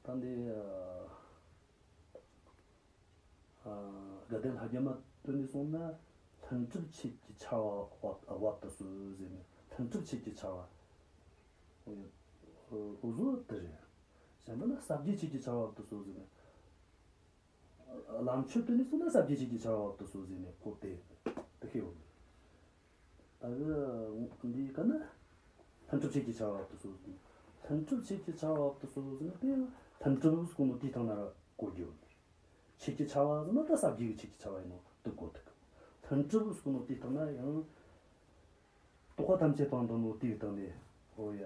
ད་འདི། ཨ། དགའ་ལྡན་ལྷ་བརྒྱ་མ་དོན་ནས་སོང་ན། ལྷུན་གྲུབ་ཆོས་ཀྱི་ཆར་པ་བབ་ཏུ་གསོལ་ཟེར་ནས། ལྷུན་གྲུབ་ཆོས་ཀྱི་ཆར་པ། འོ་བཟོ་དེ་རེད། གཞན་པ་ན་ཟབ་རྒྱས་ཆོས་ཀྱི་ཆར་པ་བབ་ཏུ་གསོལ་ཟེར་ནས། ལམ་ཆོས་དོན་ནས་སོང་ན་ཟབ་རྒྱས་ཆོས་ཀྱི་ཆར་པ་བབ་ཏུ་གསོལ་ཟེར་ནས་གོ་དེ་དེ་ཤེས་ཡོད། ད་གི་འདི་ག་ན་ལྷུན་གྲུབ་ཆོས་ཀྱི་ཆར་པ་བབ་ཏུ་གསོལ་ཟེར་ནས། ལྷུན་གྲུབ་ཆོས་ཀྱི་ཆར་པ་བབ་ཏུ་གསོལ་ཟེར་ནས། དེ་ཡང་ལྷུན་གྲུབ་ཟེར་གོ་ནོ་དེའི་སྟེང་ན་ར་གོ་རྒྱུ་ཡོད། ཆོས་ཀྱི་ཆར་པ་ཟེར་ན་ད་ཟབ་རྒྱས་ཀྱི་ཆོས་ཀྱི་ཆར་པ་ཡིན་ནོ་དེ་གོ་ཐུབ་གི། ལྷུན་གྲུབ་ཟེར་གོ་ནོ་དེའི་སྟེང་ན་ཡང་རྟོག་པ་ཐམས་ཅད་སྤངས་བཏང་ནོ་དེའི་སྟེང་ནས། འོ་ཡ།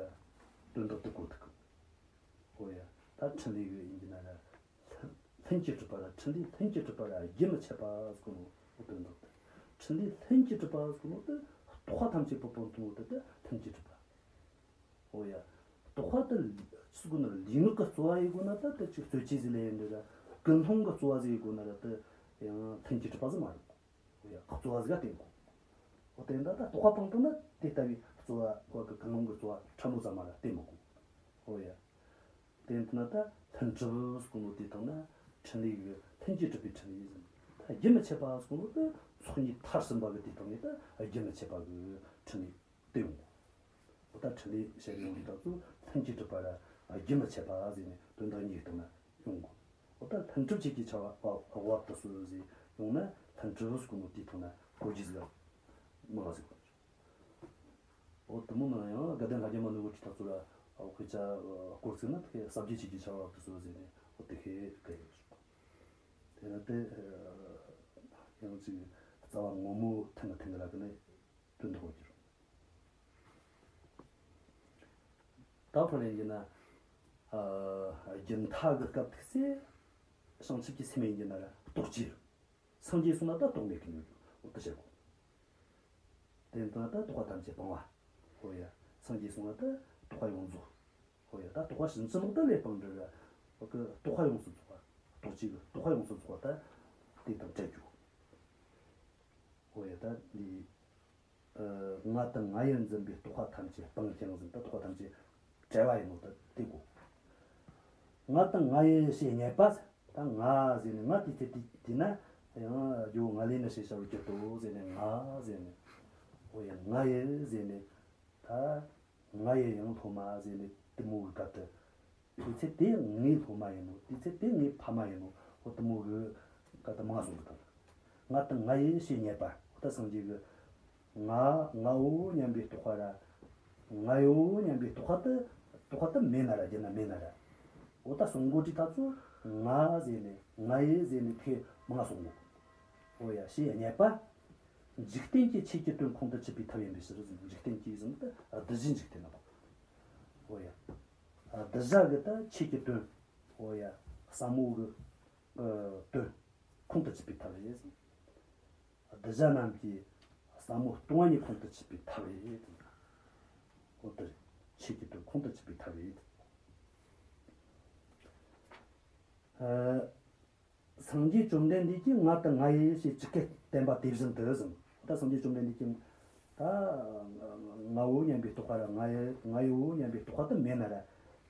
དོན་དག་དེ་གོ་ཐུབ་གི། འོ་ཡ། ད་འཕྲིན་ལས་གི་ཡིན་གྱི་ན་ར། ལྷུན་གྱིས་གྲུབ་པ་ར། འཕྲིན་ལས་ལྷུན་གྱིས་གྲུབ་པ་ར་རྒྱུན་མི་འཆད་པ་ཟེར་གོ་ནོ་དོན་དག་དེ། འཕྲིན་ལས་ལྷུན་གྱིས་གྲུབ་པ་ཟེར་གོ་ནོ་དེ་རྟོག་པ་ཐམས་ཅད་པོ་སྤངས་བཏང་ནོ་དེ་ད་ལྷུན་གྱིས་གྲུབ་པ། འོ་ཡ། རྟོག་པ་དེ་ལས་སུ་གོ་ན་ལུས་ངག་གི་རྩོལ་བ་ཡིན་དགོས་ན་ད་དེ་ཅིག་རྩོལ་བཅས་ཟིག་ལས་ཡིན་འདྲ་ར། ཀུན་སློང་གི་རྩོལ་བ་ཟིག་ཡིན་དགོས་ན་ར་དེ་ཡང་ལྷུན་གྱིས་གྲུབ་པ་ཟིག་མ་རེད། འོ་ཡ། རྩོལ་བ་ཟིག་ག་བརྟེན་དགོས། འོ་དེ་འདྲ་ད་རྟོག་པ་སྤངས་བཏང་ན་དེ་ལྟ་བུའི་རྩོལ་བ་བ་གི་ཀུན་སློང་གི་རྩོལ་བ་ཕྲ་མོ་ཙམ་མ་ར་བརྟེན་མི་དགོས། འོ་ཡ། དེ་ཡིན་ན་ད་ལྷུན་གྲུབ་ཟེར་གོ་ནོ་དེའི་སྟེང་ན་འཕྲིན་ལས་ཀྱི་ལྷུན་གྱིས་གྲུབ་པའི་འཕྲིན་ལས་ཟེར། ད་རྒྱུན་མི་འཆད་པ་ཟེར་གོ་ནོ་ད་ཚོགས་གཉིས་མཐར་ཕྱིན་པ་གི་དེའི་སྟེང་ནས་ད་རྒྱུན་མི་འཆད་པ་གི་འཕྲིན་ལས་དེ་ཡོང་གོ། འོ་ད་འཕྲིན་ལས་བཤད་ཡོང་དུས་ད་ཚོ་ལྷུན་གྱིས་གྲུབ་པ་ར་རྒྱུན་མི་འཆད་པ་ཟེར་ནས་དོན་དག་གཉིས་ཀྱི་སྟེང་ན་ཡོང་གོ། འོ་ད་ལྷུན་གྲུབ་ཆོས་ཀྱི་ཆར་པ་བབ་ཏུ་གསོལ་ཟེར་ཡོང་ན། ལྷུན་གྲུབ་ཟེར་གོ་ནོ་དེའི་སྟེང་ན་གོ་རྒྱུ་ཟིག་མང་ང་ཟིག་འོ་དེ་མོ་ན་ཡང་དགའ་ལྡན་ལྷ་བརྒྱ་མ་ནོར་བུ་གི་ད་ཚོ་ར་དཔེ་ཆ་སྐོར་ཚིག་ན་དེ་ཟབ་རྒྱས་ཆོས་ཀྱི་ཆར་པ་བབ་ཏུ་གསོལ་ཟེར་ནས་འོ་དེ་ཤེས་གི་ཡོད། དེ་ན་དེ་ཡང་ཅིག་རྩ་བ་ངོ་མ་ཐོན་ན་ཐོན་གི་ལ་གི་ནས་དོན་དག་གོ་རྒྱུ། ད་ཕར་ཡིན་གྱི་ན། ཨ། རྒྱུན་མཐའ་གི་སྐབས་ཐུག་ཚེ། བྱང་ཆུབ་ཀྱི་སེམས་ཡིན་གྱི་ན་ར་རྟོགས་ཀྱི། སངས་རྒྱས་སོང་ན་ད་རྟོགས་མེད་གི་ཡོད་རྒྱུ་འོ་དེ་བཤད་གོ། དེ་ཡིན་ན་ད་རྟོག་པ་ཐམས་ཅད་སྤངས་པ། འོ་ཡ། སངས་རྒྱས་སོང་ན་ད་རྟོག་པ་ཡོངས་རྫོགས། འོ་ཡ། ད་རྟོག་པ་ཕྱིན་ཅི་ལོག་ད་ལས་སྤངས་འདྲ་ར། འོ་གི་རྟོག་པ་ཡོངས་སུ་རྫོགས་པ། རྟོགས་ཀྱི་རྟོག་པ་ཡོངས་སུ་རྫོགས་པ་ད་དེ་དང་བྲལ་རྒྱུ། འོ་ཡ། ད་འདི། ཨ། ང་དང་ང་ཡིར་འཛིན་པའི་རྟོག་པ་ཐམས་ཅད་སྤངས་ཀྱང་ཟེར། ད་རྟོག་པ་ཐམས་ཅད་བྲལ་བ་ཡིན་ནོ་ད་དེ་གོ། ང་དང་ང་ཡི་ཞེས་བསྙད་པ་ཟེར། ད་ང་ཟེར་ནས་ང་དེ་ཚེ་དེ་དེ་ན་ཡང་རྒྱུ་ང་ལས་ནི་ཞེས་བྱ་བར་གྱུར་ཏོ་ཟེར་ནས་ང་ཟེར་ནས། འོ་ཡ། ང་ཡི་ཟེར་ནས་ད་ང་ཡི་ཡང་སློབ་མ་ཟེར་ནས་དེ་མོ་གི་སྐབས་དུ། དེ་ཚེ་དེ་ངའི་སློབ་མ་ཡིན་ནོ། དེ་ཚེ་དེ་ངའི་ཕ་མ་ཡིན་ནོ། འོ་དེ་མོ་གི་ཀ་ད་མ་གསུངས་གི་དང་། ང་དང་ང་ཡི་ཞེས་བསྙད་པ། འོ་ད་སངས་རྒྱས་ཀྱི་ང་ངའོ་སྙམ་པའི་རྟོག་པ་ར། ང་ཡོ་སྙམ་པའི་རྟོག་པ་དེ། རྟོག་པ་དེ་མེད་ན་ར་བརྒྱུད་ན་མེད་ན་ར། འོ་ད་གསུང་གོ་དུས་ད་ཚོ་ང་ཟེར་ནས་ང་ཡི་ཟེར་ནས་ཐེ་མ་གསུང་གོ། འོ་ཡ། ཞེས་བསྙད་པ། འཇིག་རྟེན་གྱི་ཆོས་ཀྱི་དོན་ཁོང་དུ་ཆུད་པའི་ཐབས་ཡིན་པའི་ཕྱིར་ཟེར། འཇིག་རྟེན་གྱི་ཟེར་ན་ད་གདུལ་བྱའི་འཇིག་རྟེན་ན། འོ་ཡ། གདུལ་བྱ་གི་ད་ཆོས་ཀྱི་དོན། འོ་ཡ། ཟབ་མོ་གི་ཨ་དོན་ཁོང་དུ་ཆུད་པའི་ཐབས་རེད་ཟེར། གདུལ་བྱ་རྣམས་ཀྱི་ཟབ་མོ་སྟོང་པ་ཉིད་ཁོང་དུ་ཆུད་པའི་ཐབས་རེད་ཟེར། འོ་དེ་རེད། ཆོས་ཀྱི་དོན་ཁོང་དུ་ཆུད་པའི་ཐབས་རེད། ཨ། སངས་རྒྱས་བཅོམ་ལྡན་འདས་ཀྱིས་ང་དང་ང་ཡི་ཞེས་ཇི་སྐད་བསྟན་པ་དེ་བཞིན་དུ་ཟེར། ད་སངས་རྒྱས་བཅོམ་ལྡན་འདས་ཀྱིས་ ད་ང་བོ་སྙམ་པའི་རྟོག་པ་ར་ང་ཡི་ང་ཡི་བོ་སྙམ་པའི་རྟོག་པ་དེ་མེད་ན་ར།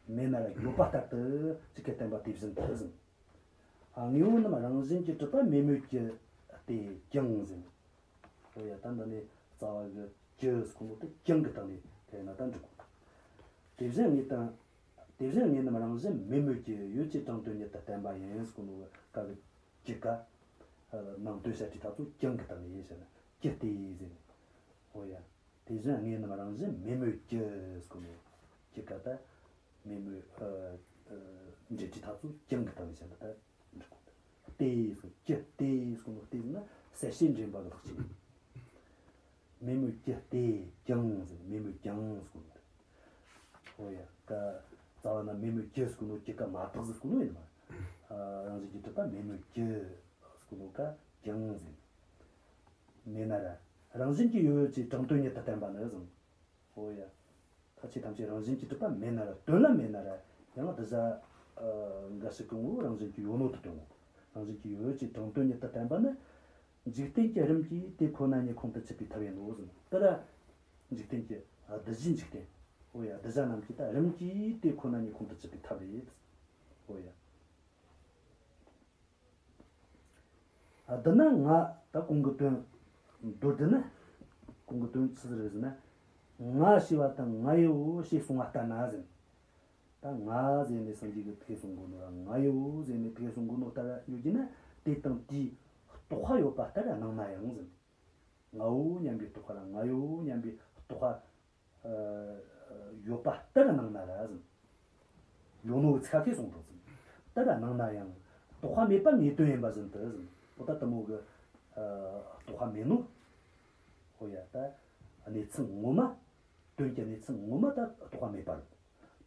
མེད་ན་ར་ཡོད་པ་ལྟར་དུ་ཅི་སྐད་བསྟན་པ་དེ་བཞིན་དུ་ཟིན། ཨ། དངོས་པོ་རྣམས་རང་བཞིན་གྱིས་གྲུབ་པ་མེད་མོད་ཀྱི་སྟེ་ཀྱང་ཟིན། འོ་ཡ། ད་འདི་ནས་རྩ་བ་གི་ཀྱི་ཟེར་གོ་ནོ་དེ་ཀྱང་གི་སྟེང་ནས་བཤད་ན་ད་འགྲིག་གོ། དེ་བཞིན་དངོས་དང་། དེ་བཞིན་དངོས་རྣམས་རང་བཞིན་མེད་མོད་ཀྱི། ཡོད་ཅེས་དྲང་དོན་ཉིད་དུ་བསྟན་པ་ཡིན་ཟེར་གོ་ནོ་གི་སྐབས་ཀྱི་ཀ་ནང་དོན་བཤད་དུས་ད་ཚོ་ཀྱང་གི་སྟེང་ནས་ཡིན་བཤད་ན་ཀྱི་སྟེ་ཟེར་ནས། འོ་ཡ། དེ་བཞིན་དངོས་རྣམས་རང་བཞིན་མེད་མོད་ཀྱི་ཟེར་གོ་ནོ་ཀྱི་ཀ་ད་མེད་མོད། ཨ། ཨ། འབྲེལ་དུས་ད་ཚོ་ཀྱང་གི་སྟེང་ནས་བཤད་ན་ད་འགྲིག་གོ། སྟེ་ཟེར་གོ་ཀྱི་སྟེ་ཟེར་གོ་ནོ་སྟེ་ཟེར་ན་གསལ་བྱེད་འདྲེན་པ་གི་ལྷག་བཅས། མེད་མོད་ཀྱི་སྟེ་ཀྱང་ཟེར། མེད་མོད་ཀྱང་ཟེར་གོ་ནོ། འོ་ཡ། ད་རྩ་བ་ན་མེད་མོད་ཀྱི་ཟེར་གོ་ནོ་ཀྱི་ཀ་མ་དག་ཟེར་གོ་ནོ་ཡིན་མ། ཨ། རང་བཞིན་གྱིས་གྲུབ་པ་མེད་མོད་ཀྱི་ཟེར་གོ་ནོ་ཀ་ཀྱང་ཟེར། མེད་ན་ར། རང་བཞིན་གྱིས་ཡོད་ཅེས་དྲང་དོན་ཉིད་དུ་བསྟན་པ་ནི་ཟིན། འོ་ཡ། ད་ཆོས་ཐམས་ཅད་རང་བཞིན་གྱིས་གྲུབ་པ་མེད་ན་ར། དོན་ལ་མེད་ན་ར། ཡང་གདུལ་བྱ་ཨ་འགའ་ཞིག་གི་ངོ་བོ་རང་བཞིན་གྱིས་ཡོད་ནོ་དེ་སྟོན་གོ། རང་བཞིན་གྱིས་ཡོད་ཅེས་དྲང་དོན་ཉིད་དུ་བསྟན་པ་ནི། འཇིག་རྟེན་གྱི་རིམ་གྱིས་དེ་ཁོ་ན་ཉིད་ཁོང་དུ་ཆུད་པའི་ཐབས་ཡིན་ནོ་ཟིན། དེ་ལ་འཇིག་རྟེན་གྱི། ཨ། གདུལ་བྱའི་འཇིག་རྟེན། འོ་ཡ། གདུལ་བྱ་རྣམས་ཀྱིས་ད་རིམ་གྱིས་དེ་ཁོ་ན་ཉིད་ཁོང་དུ་ཆུད་པའི་ཐབས་རེད། འོ་ཡ། ཨ། འདི་ན་ང་ད་གོང་གི་དོན། མདོར་བསྡུ་ན་གོང་གི་དོན་ཆི་ཟིག་རེད་ཟེར་ན། ང་ཞེས་པ་དང་ང་ཡི་བོ་ཞེས་གསུངས་པ་ལྟར་ན་ཟེར། ད་ང་ཟེར་ནས་སངས་རྒྱས་ཀྱིས་དེ་གསུང་གོ་ནོ་ར། ང་ཡི་བོ་ཟེར་ནས་དེ་གསུང་གོ་ནོ་ལྟར་ཡོད་རྒྱུ་ན། དེ་དང་དེའི་རྟོག་པ་ཡོད་པ་ལྟར་སྣང་ན་ཡང་ཟེར། ང་བོ་སྙམ་པའི་རྟོག་པ་ར་ང་ཡི་བོ་སྙམ་པའི་རྟོག་པ། ཨ། ཡོད་པ་ལྟར་སྣང་ན་ར་ཟེར། ཡོད་ནོ་ཚིག་ཁ་གསུངས་དང་ཟེར། ལྟར་སྣང་ན་ཡང་རྟོག་པ་མེད་པ་ངེས་དོན་ཡིན་པ་བཞིན་དུ་ཟེར། འོ་ད་དེ་མོ་གི། ཨ། རྟོག་པ་མེད་ནོ། འོ་ཡ། ད་གནས་ཚུལ་ངོ་མ། དོན་གྱི་གནས་ཚུལ་ངོ་མ་ད་རྟོག་པ་མེད་པ་རེད།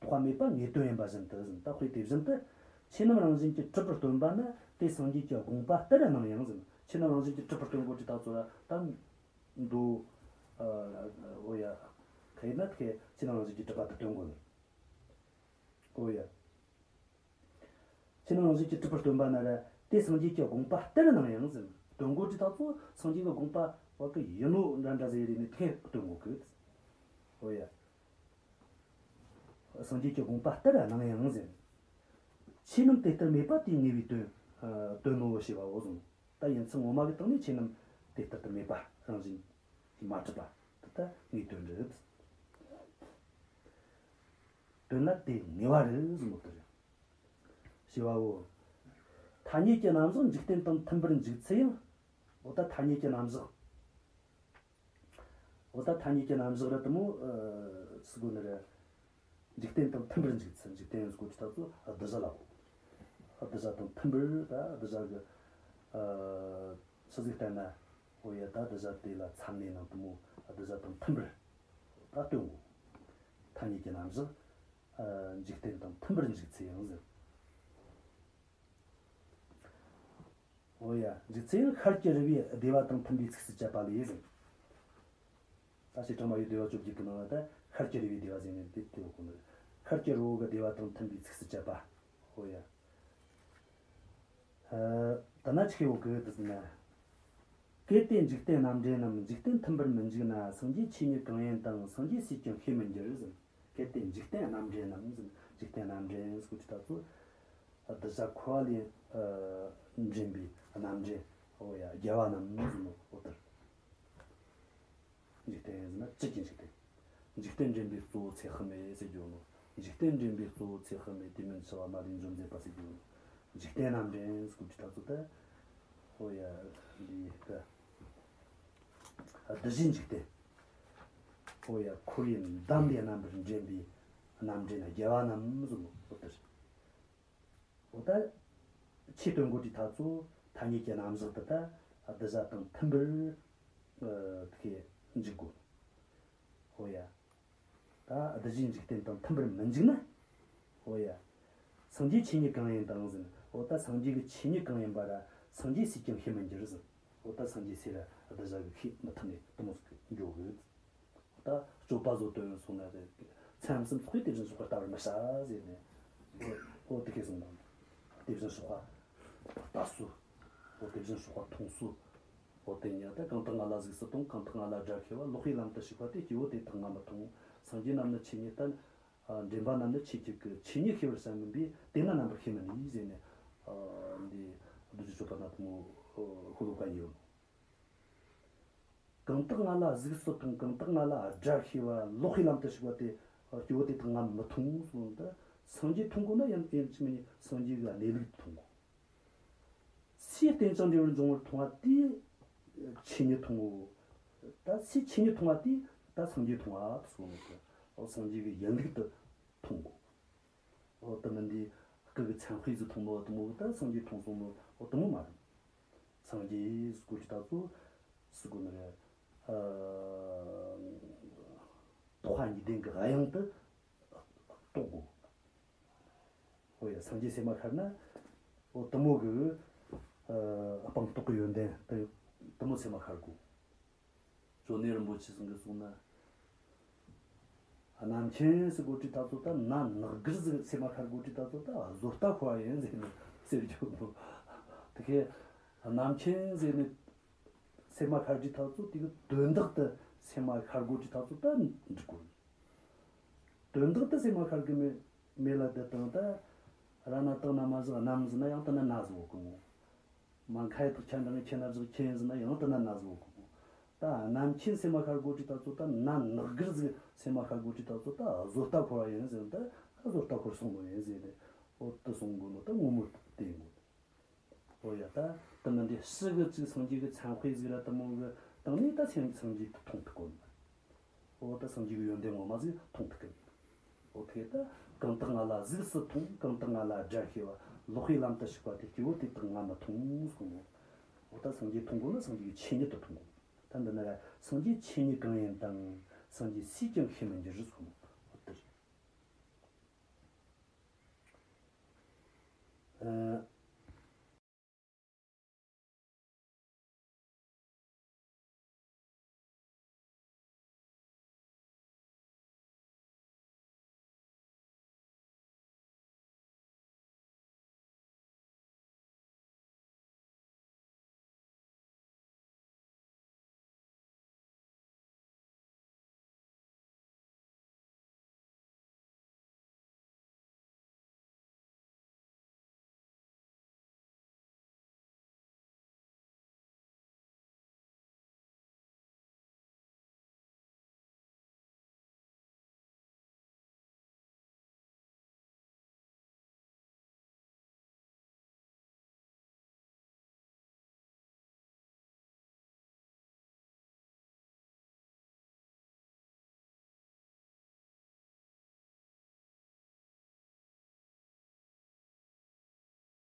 རྟོག་པ་མེད་པ་ངེས་དོན་ཡིན་པ་བཞིན་དུ་ཟེར། ད་དཔེ་དེ་བཞིན་དུ་ཆོས་རྣམས་རང་བཞིན་གྱིས་གྲུབ་པར་སྟོན་པ་ནི་དེ་སངས་རྒྱས་ཀྱི་དགོངས་པ་ལྟར་སྣང་ཡང་ཟེར། ཆོས་རྣམས་རང་བཞིན་གྱིས་གྲུབ་པར་སྟོན་དགོས་ཀྱི་ད་ཚོ་ར་ད། མདོ། ཨ། འོ་ཡ། ཁ་ཡིན་ན་ཁ་ཆོས་རྣམས་རང་བཞིན་གྱིས་གྲུབ་པ་དེ་སྟོན་དགོས་ནི། འོ་ཡ། ཆོས་རྣམས་རང་བཞིན་གྱིས་གྲུབ་པར་སྟོན་པ་ན་ར་དེ་སངས་རྒྱས་ཀྱི་དགོངས་པ་ལྟར་སྣང་ཡང་ཟེར། སྟོན་དགོས་ཀྱི་ད་ཚོ་སངས་རྒྱས་ཀྱི་དགོངས་པ་བ་གི་ཡིན་ནོ་འདྲ་འདྲ་ཟེར་རེ་ནི་དེ་སྟོན་དགོས་གི། འོ་ཡ། སངས་རྒྱས་ཀྱི་དགོངས་པ་ལྟར་སྣང་ཡང་ཟེར། ཆོས་རྣམས་དེ་ལྟར་མེད་པ་དེའི་ངེས་པའི་དོན། ཨ། དོན་ནོ་ཞེས་པའོ་ཟེར། ད་ཡིན་ཚུལ་ངོ་མ་གི་སྟེང་ནས་ཆོས་རྣམས་དེ་ལྟར་དུ་མེད་པ། རང་བཞིན་གྱིས་མ་གྲུབ་པ་དེ་ད་ངེས་དོན་རེད། དོན་ལ་དེ་ངེས་པ་རེད་ཟེར་ནོ་དེ་རེད། ཞེས་པའོ། ཐ་སྙད་ཀྱི་རྣམ་གཞག་འཇིག་རྟེན་དང་མཐུན་པར་འཇུག་ཚུལ་ཡང་། འོ་ད་ཐ་སྙད་ཀྱི་རྣམ་གཞག་འོ་ད་ཐ་སྙད་ཀྱི་རྣམ་གཞག་ར་དེ་མོ། ཨ། ཟེར་གོ་ནི་རེད། འཇིག་རྟེན་དང་མཐུན་པར་འཇུག་ཚུལ། འཇིག་རྟེན་ཟེར་གོ་ཅི་ད་ཚོ་གདུལ་བྱ་ལ་གོ། གདུལ་བྱ་དང་མཐུན་པར་ད་གདུལ་བྱ་གི། ཨ། ཆི་ཟིག་བསྟན་ན། འོ་ཡ། ད་གདུལ་བྱ་དེ་ལ་ཚད་མེད་ནང་དེ་མོ་གདུལ་བྱ་དང་མཐུན་པར་ད་སྟོན་གོ། ཐ་སྙད་ཀྱི་རྣམ་གཞག་ཨ། འཇིག་རྟེན་དང་མཐུན་པར་འཇུག་ཚུལ་ཡང་ཟེར། འོ་ཡ། འཇུག་ཚུལ་ཡང་ཤར་གྱི་རི་བོའི་བདེ་བ་དང་མཐུན་པའི་ཚིགས་སུ་བཅད་པ་ལས་ཟེར། ད་ཞེས་དྲངས་པ་ཡི་བདེ་བ་བཅོ་བརྒྱད་ཀྱི་ནང་ལ་ད་ཤར་གྱི་རི་བོའི་བདེ་བ་ཟེར་ནས་དེ་དེ་གོ་ནི། ཤར་གྱི་རི་བོ་གི་བདེ་བ་དང་མཐུན་པའི་ཚིགས་སུ་བཅད་པ། འོ་ཡ། ཨ། ད་ན་ཆི་ཡོད་གི་དེ་ཟེར་ན། གལ་ཏེ་འཇིག་རྟེན་རྣམ་འདྲེན་རྣམས། འཇིག་རྟེན་མཐུན་པར་མི་འཇུག་ན། སངས་རྒྱས་ཆོས་ཉིད་གང་ཡིན་དང་། སངས་རྒྱས་སྲས་ཀྱང་ཤེས་མི་འགྱུར་ཟེར། གལ་ཏེ་འཇིག་རྟེན་རྣམ་འདྲེན་རྣམས་ཟེར། འཇིག་རྟེན་རྣམ་འདྲེན་ཟེར་གོ་ཅི་ད་ཚོ། གདུལ་བྱ་འཁོར་བ་ལས། ཨ། འདྲེན་པའི་རྣམ་འདྲེན། འོ་ཡ། རྒྱལ་བ་རྣམས་ཟེར་ནོ་འོ་དེར། འཇིག་རྟེན་ཟེར་ན་བཅུད་ཀྱི་འཇིག་རྟེན། འཇིག་རྟེན་འདྲེན་པའི་གཙོ་བོ་ཚེ་དཔག་མེད་ཟེར་རྒྱུ་ནོ། འཇིག་རྟེན་འདྲེན་པའི་གཙོ་བོ་ཚེ་དཔག་མེད། དེ་མིན་འཆི་བ་མ་ལུས་འཇོམས་མཛད་པ་ཟེར་རྒྱུ་ནོ། འཇིག་རྟེན་རྣམ་འདྲེན་ཟེར་གོ་ཅི་ད་ཚོ་ད། འོ་ཡ། འདི་ད། གདུལ་བྱའི་འཇིག་རྟེན། འོ་ཡ། འཁོར་བའི་འདམ་ལས་རྣམ་པར་འདྲེན་པའི་རྣམ་འདྲེན་རྒྱལ་བ་རྣམས་ཟེར་ནོ་འོ་དེ་རེད། འོ་ད་ཆོས་སྟོན་གོ་དུས་ད་ཚོ་ཐ་སྙད་ཀྱི་རྣམ་གཞག་དེ་ད་གདུལ་བྱ་དང་མཐུན་པར། ཨ། དེ་འཇུག་དགོས། འོ་ཡ། ད་གདུལ་བྱའི་འཇིག་རྟེན་དང་མཐུན་པར་མི་འཇུག་ན། འོ་ཡ། སངས་རྒྱས་ཆོས་ཉིད་གང་ཡིན་དང་ཟེར། འོ་ད་སངས་རྒྱས་ཀྱི་ཆོས་ཉིད་གང་ཡིན་པ་ར་སངས་རྒྱས་སྲས་ཀྱང་ཤེས་མི་འགྱུར་ཟེར། འོ་ད་སངས་རྒྱས་སྲས་ར་གདུལ་བྱ་གིས་ཤེས་མི་ཐུབ་ནས་དེ་མོ་ཟིག་འགྱོ་གི། འོ་ད་སྤྱོད་པ་བཟོ་དོན་སོང་ན་རེད། མཚན་གསུམ་ཚོགས་པའི་དེ་བཞིན་གཤེགས་པ་ལྟ་བར་མི་བྱ་ཟེར་ནས། འོ་དེ་ཁས་སོང་དང་། དེ་བཞིན་གཤེགས་པ་ལྟ་སྲོལ། འོ་དེ་བཞིན་གཤེགས་པ་མཐོང་སྲོལ། དེ་ཉིད་ད་གང་དག་ང་ལ་གཟིགས་སུ་མཐོང་། གང་དག་ང་ལ་དགྲར་ཤེས་པ། ལོག་པའི་ལམ་དུ་ཞུགས་པ་དེ། སྐྱེ་བོ་དེ་དག་ང་མི་མཐོང་། སངས་རྒྱས་རྣམས་ནི་ཆོས་ཉིད་བསྟན། ཨ། འདྲེན་པ་རྣམས་ནི་ཆོས་ཀྱི་སྐུ། ཆོས་ཉིད་ཤེས་པར་བྱ་མིན་པས། དེས་ན་རྣམ་པར་ཤེས་མི་ནུས་ཟེར་ནས། ཨ། འདི་རྡོ་རྗེ་གཅོད་པ་ན་དེ་མོ་ཤོ་ལོ་ཀ་ཡོད། གང་དག་ང་ལ་གཟིགས་སུ་མཐོང་། གང་དག་ང་ལ་དགྲར་ཤེས་པ། ལོག་པའི་ལམ་དུ་ཞུགས་པ་དེ། སྐྱེ་བོ་དེ་དག་ང་མི་མཐོང་གསུངས་ཏེ། སངས་རྒྱས་མཐོང་དགོས་ན་ཡང་ཡིན་གཅིག་མིན་གཉིས་སངས་རྒྱས་ཀྱི་གནས་ལུགས་མཐོང་དགོས། སའི་རྟེན་ཅིང་འབྲེལ་བར་འབྱུང་བར་མཐོང་བ་དེ་ཆོས་ཉིད་མཐོང་ངོ་། ད་སའི་ཆོས་ཉིད་མཐོང་བ་དེ་ད་སངས་རྒྱས་མཐོང་བ་གསུངས་ཏེ། སངས་རྒྱས་ཀྱི་ཡིན་ལུགས་དེ་མཐོང་དགོས། འོ་དེ་མིན་དེ་སྐུ་གི་མཚན་དཔེ་ཟིག་མཐོང་ནོ་དེ་མོ་གི་ད་སངས་རྒྱས་མཐོང་སོང་ནོ། འོ་དེ་མོ་མ་རེད། སངས་རྒྱས་ཟེར་གོ་དུས་ད་ཚོ་ཟེར་གོ་ནི་རེད། ཨ། རྟོག་པ་གཉིས་ལྡན་གྱི་དབྱིངས་དེ་རྟོགས་དགོས། འོ་ཡ། སངས་རྒྱས་སེམས་མ་ཤར་ན། འོ་དེ་མོ་གི། ཨ། སྤངས་རྟོགས་ཀྱི་ཡོན་ཏན་དེ་དེ་མོ་སེམས་མ་ཤར་དགོས། ཇོ་ནེ་རིན་པོ་ཆེ་ཚང་གིས་གསུངས་ན། རྣམ་མཁྱེན་ཟེར་གོ་དུས་ད་ཚོ་ད་གནད་ངར་གི་ཟིག་སེམས་མ་ཤར་གོ་དུས་ད་ཚོ་ད་བཟོ་ལྟ་ཁོ་བ་ཡིན་ཟེར་ནས་ཟེར་རྒྱུ་ནོ། དེ་ཁའི་རྣམ་མཁྱེན་ཟེར་ནས་སེམས་མ་ཤར་དུས་ད་ཚོ་དེ་གི་དོན་དག་དེ་སེམས་མ་ཤར་གོ་དུས་ད་ཚོ་ད་འགྲིག་གོ། དོན་དག་དེ་སེམས་མ་ཤར་གི་མེད་མེད་ལ་དེ་དང་ད་ར་ན་དང་ན་མ་ཟིག་རྣམ་ཟིག་ན་ཡང་དེ་ན་ན་ཟིག་གོ་མོ། མ་ཁ་ཡི་དག་ཁྱེད་འདྲ་ཁྱེད་ན་ཟིག་ཁྱེད་ཟིག་ན་ཡང་དེ་ན་ན་ཟིག་གོ་མོ། ད་རྣམ་མཁྱེན་སེམས་མ་ཤར་གོ་དུས་ད་ཚོ་ད་གནད་ངར་གི་ཟིག་སེམས་མ་ཤར་གོ་དུས་ད་ཚོ་ད་བཟོ་ལྟ་ཁོ་བ་ཡིན་ཟེར། ད་བཟོ་ལྟ་ཁོ་སོང་ནོ་ཡིན་ཟེར་ནས། འོ་དེ་སོང་གོ་ནོ་ད་ངོ་མ་དེ་ཡིན་གོ། འོ་ཡ། ད་དེ་མིན་དེ་ཕྱི་གི་ཅིག་སངས་རྒྱས་ཀྱི་མཚན་དཔེ་ཟིག་ར་དེ་མོ་གི་སྟེང་ནས་ད་སེམས་སངས་རྒྱས་དེ་མཐོང་ཐུབ་གོ་ནི། འོ་ད་སངས་རྒྱས་ཀྱི་ཡོན་ཏན་ངོ་མ་ཟིག་མཐོང་ཐུབ་གི། འོ་དེ་ད་གང་དག་ང་ལ་གཟིགས་སུ་མཐོང་། གང་དག་ང་ལ་དགྲར་ཤེས་པ། ལོག་པའི་ལམ་དུ་ཞུགས་པ་དེ། སྐྱེ་བོ་དེ་དག་ང་མི་མཐོང་གསུངས་ནོ། འོ་ད་སངས་རྒྱས་མཐོང་དགོས་ན་སངས་རྒྱས་ཀྱི་ཆོས་ཉིད་དེ་མཐོང་དགོས། ད་འདི་ན་ར་སངས་རྒྱས་ཆོས་ཉིད་གང་ཡིན་དང་། སངས་རྒྱས་སུས་ཀྱང་ཤེས་མི་འགྱུར་གསུངས་ནོ། འོ་དེ་རེད། ཨ།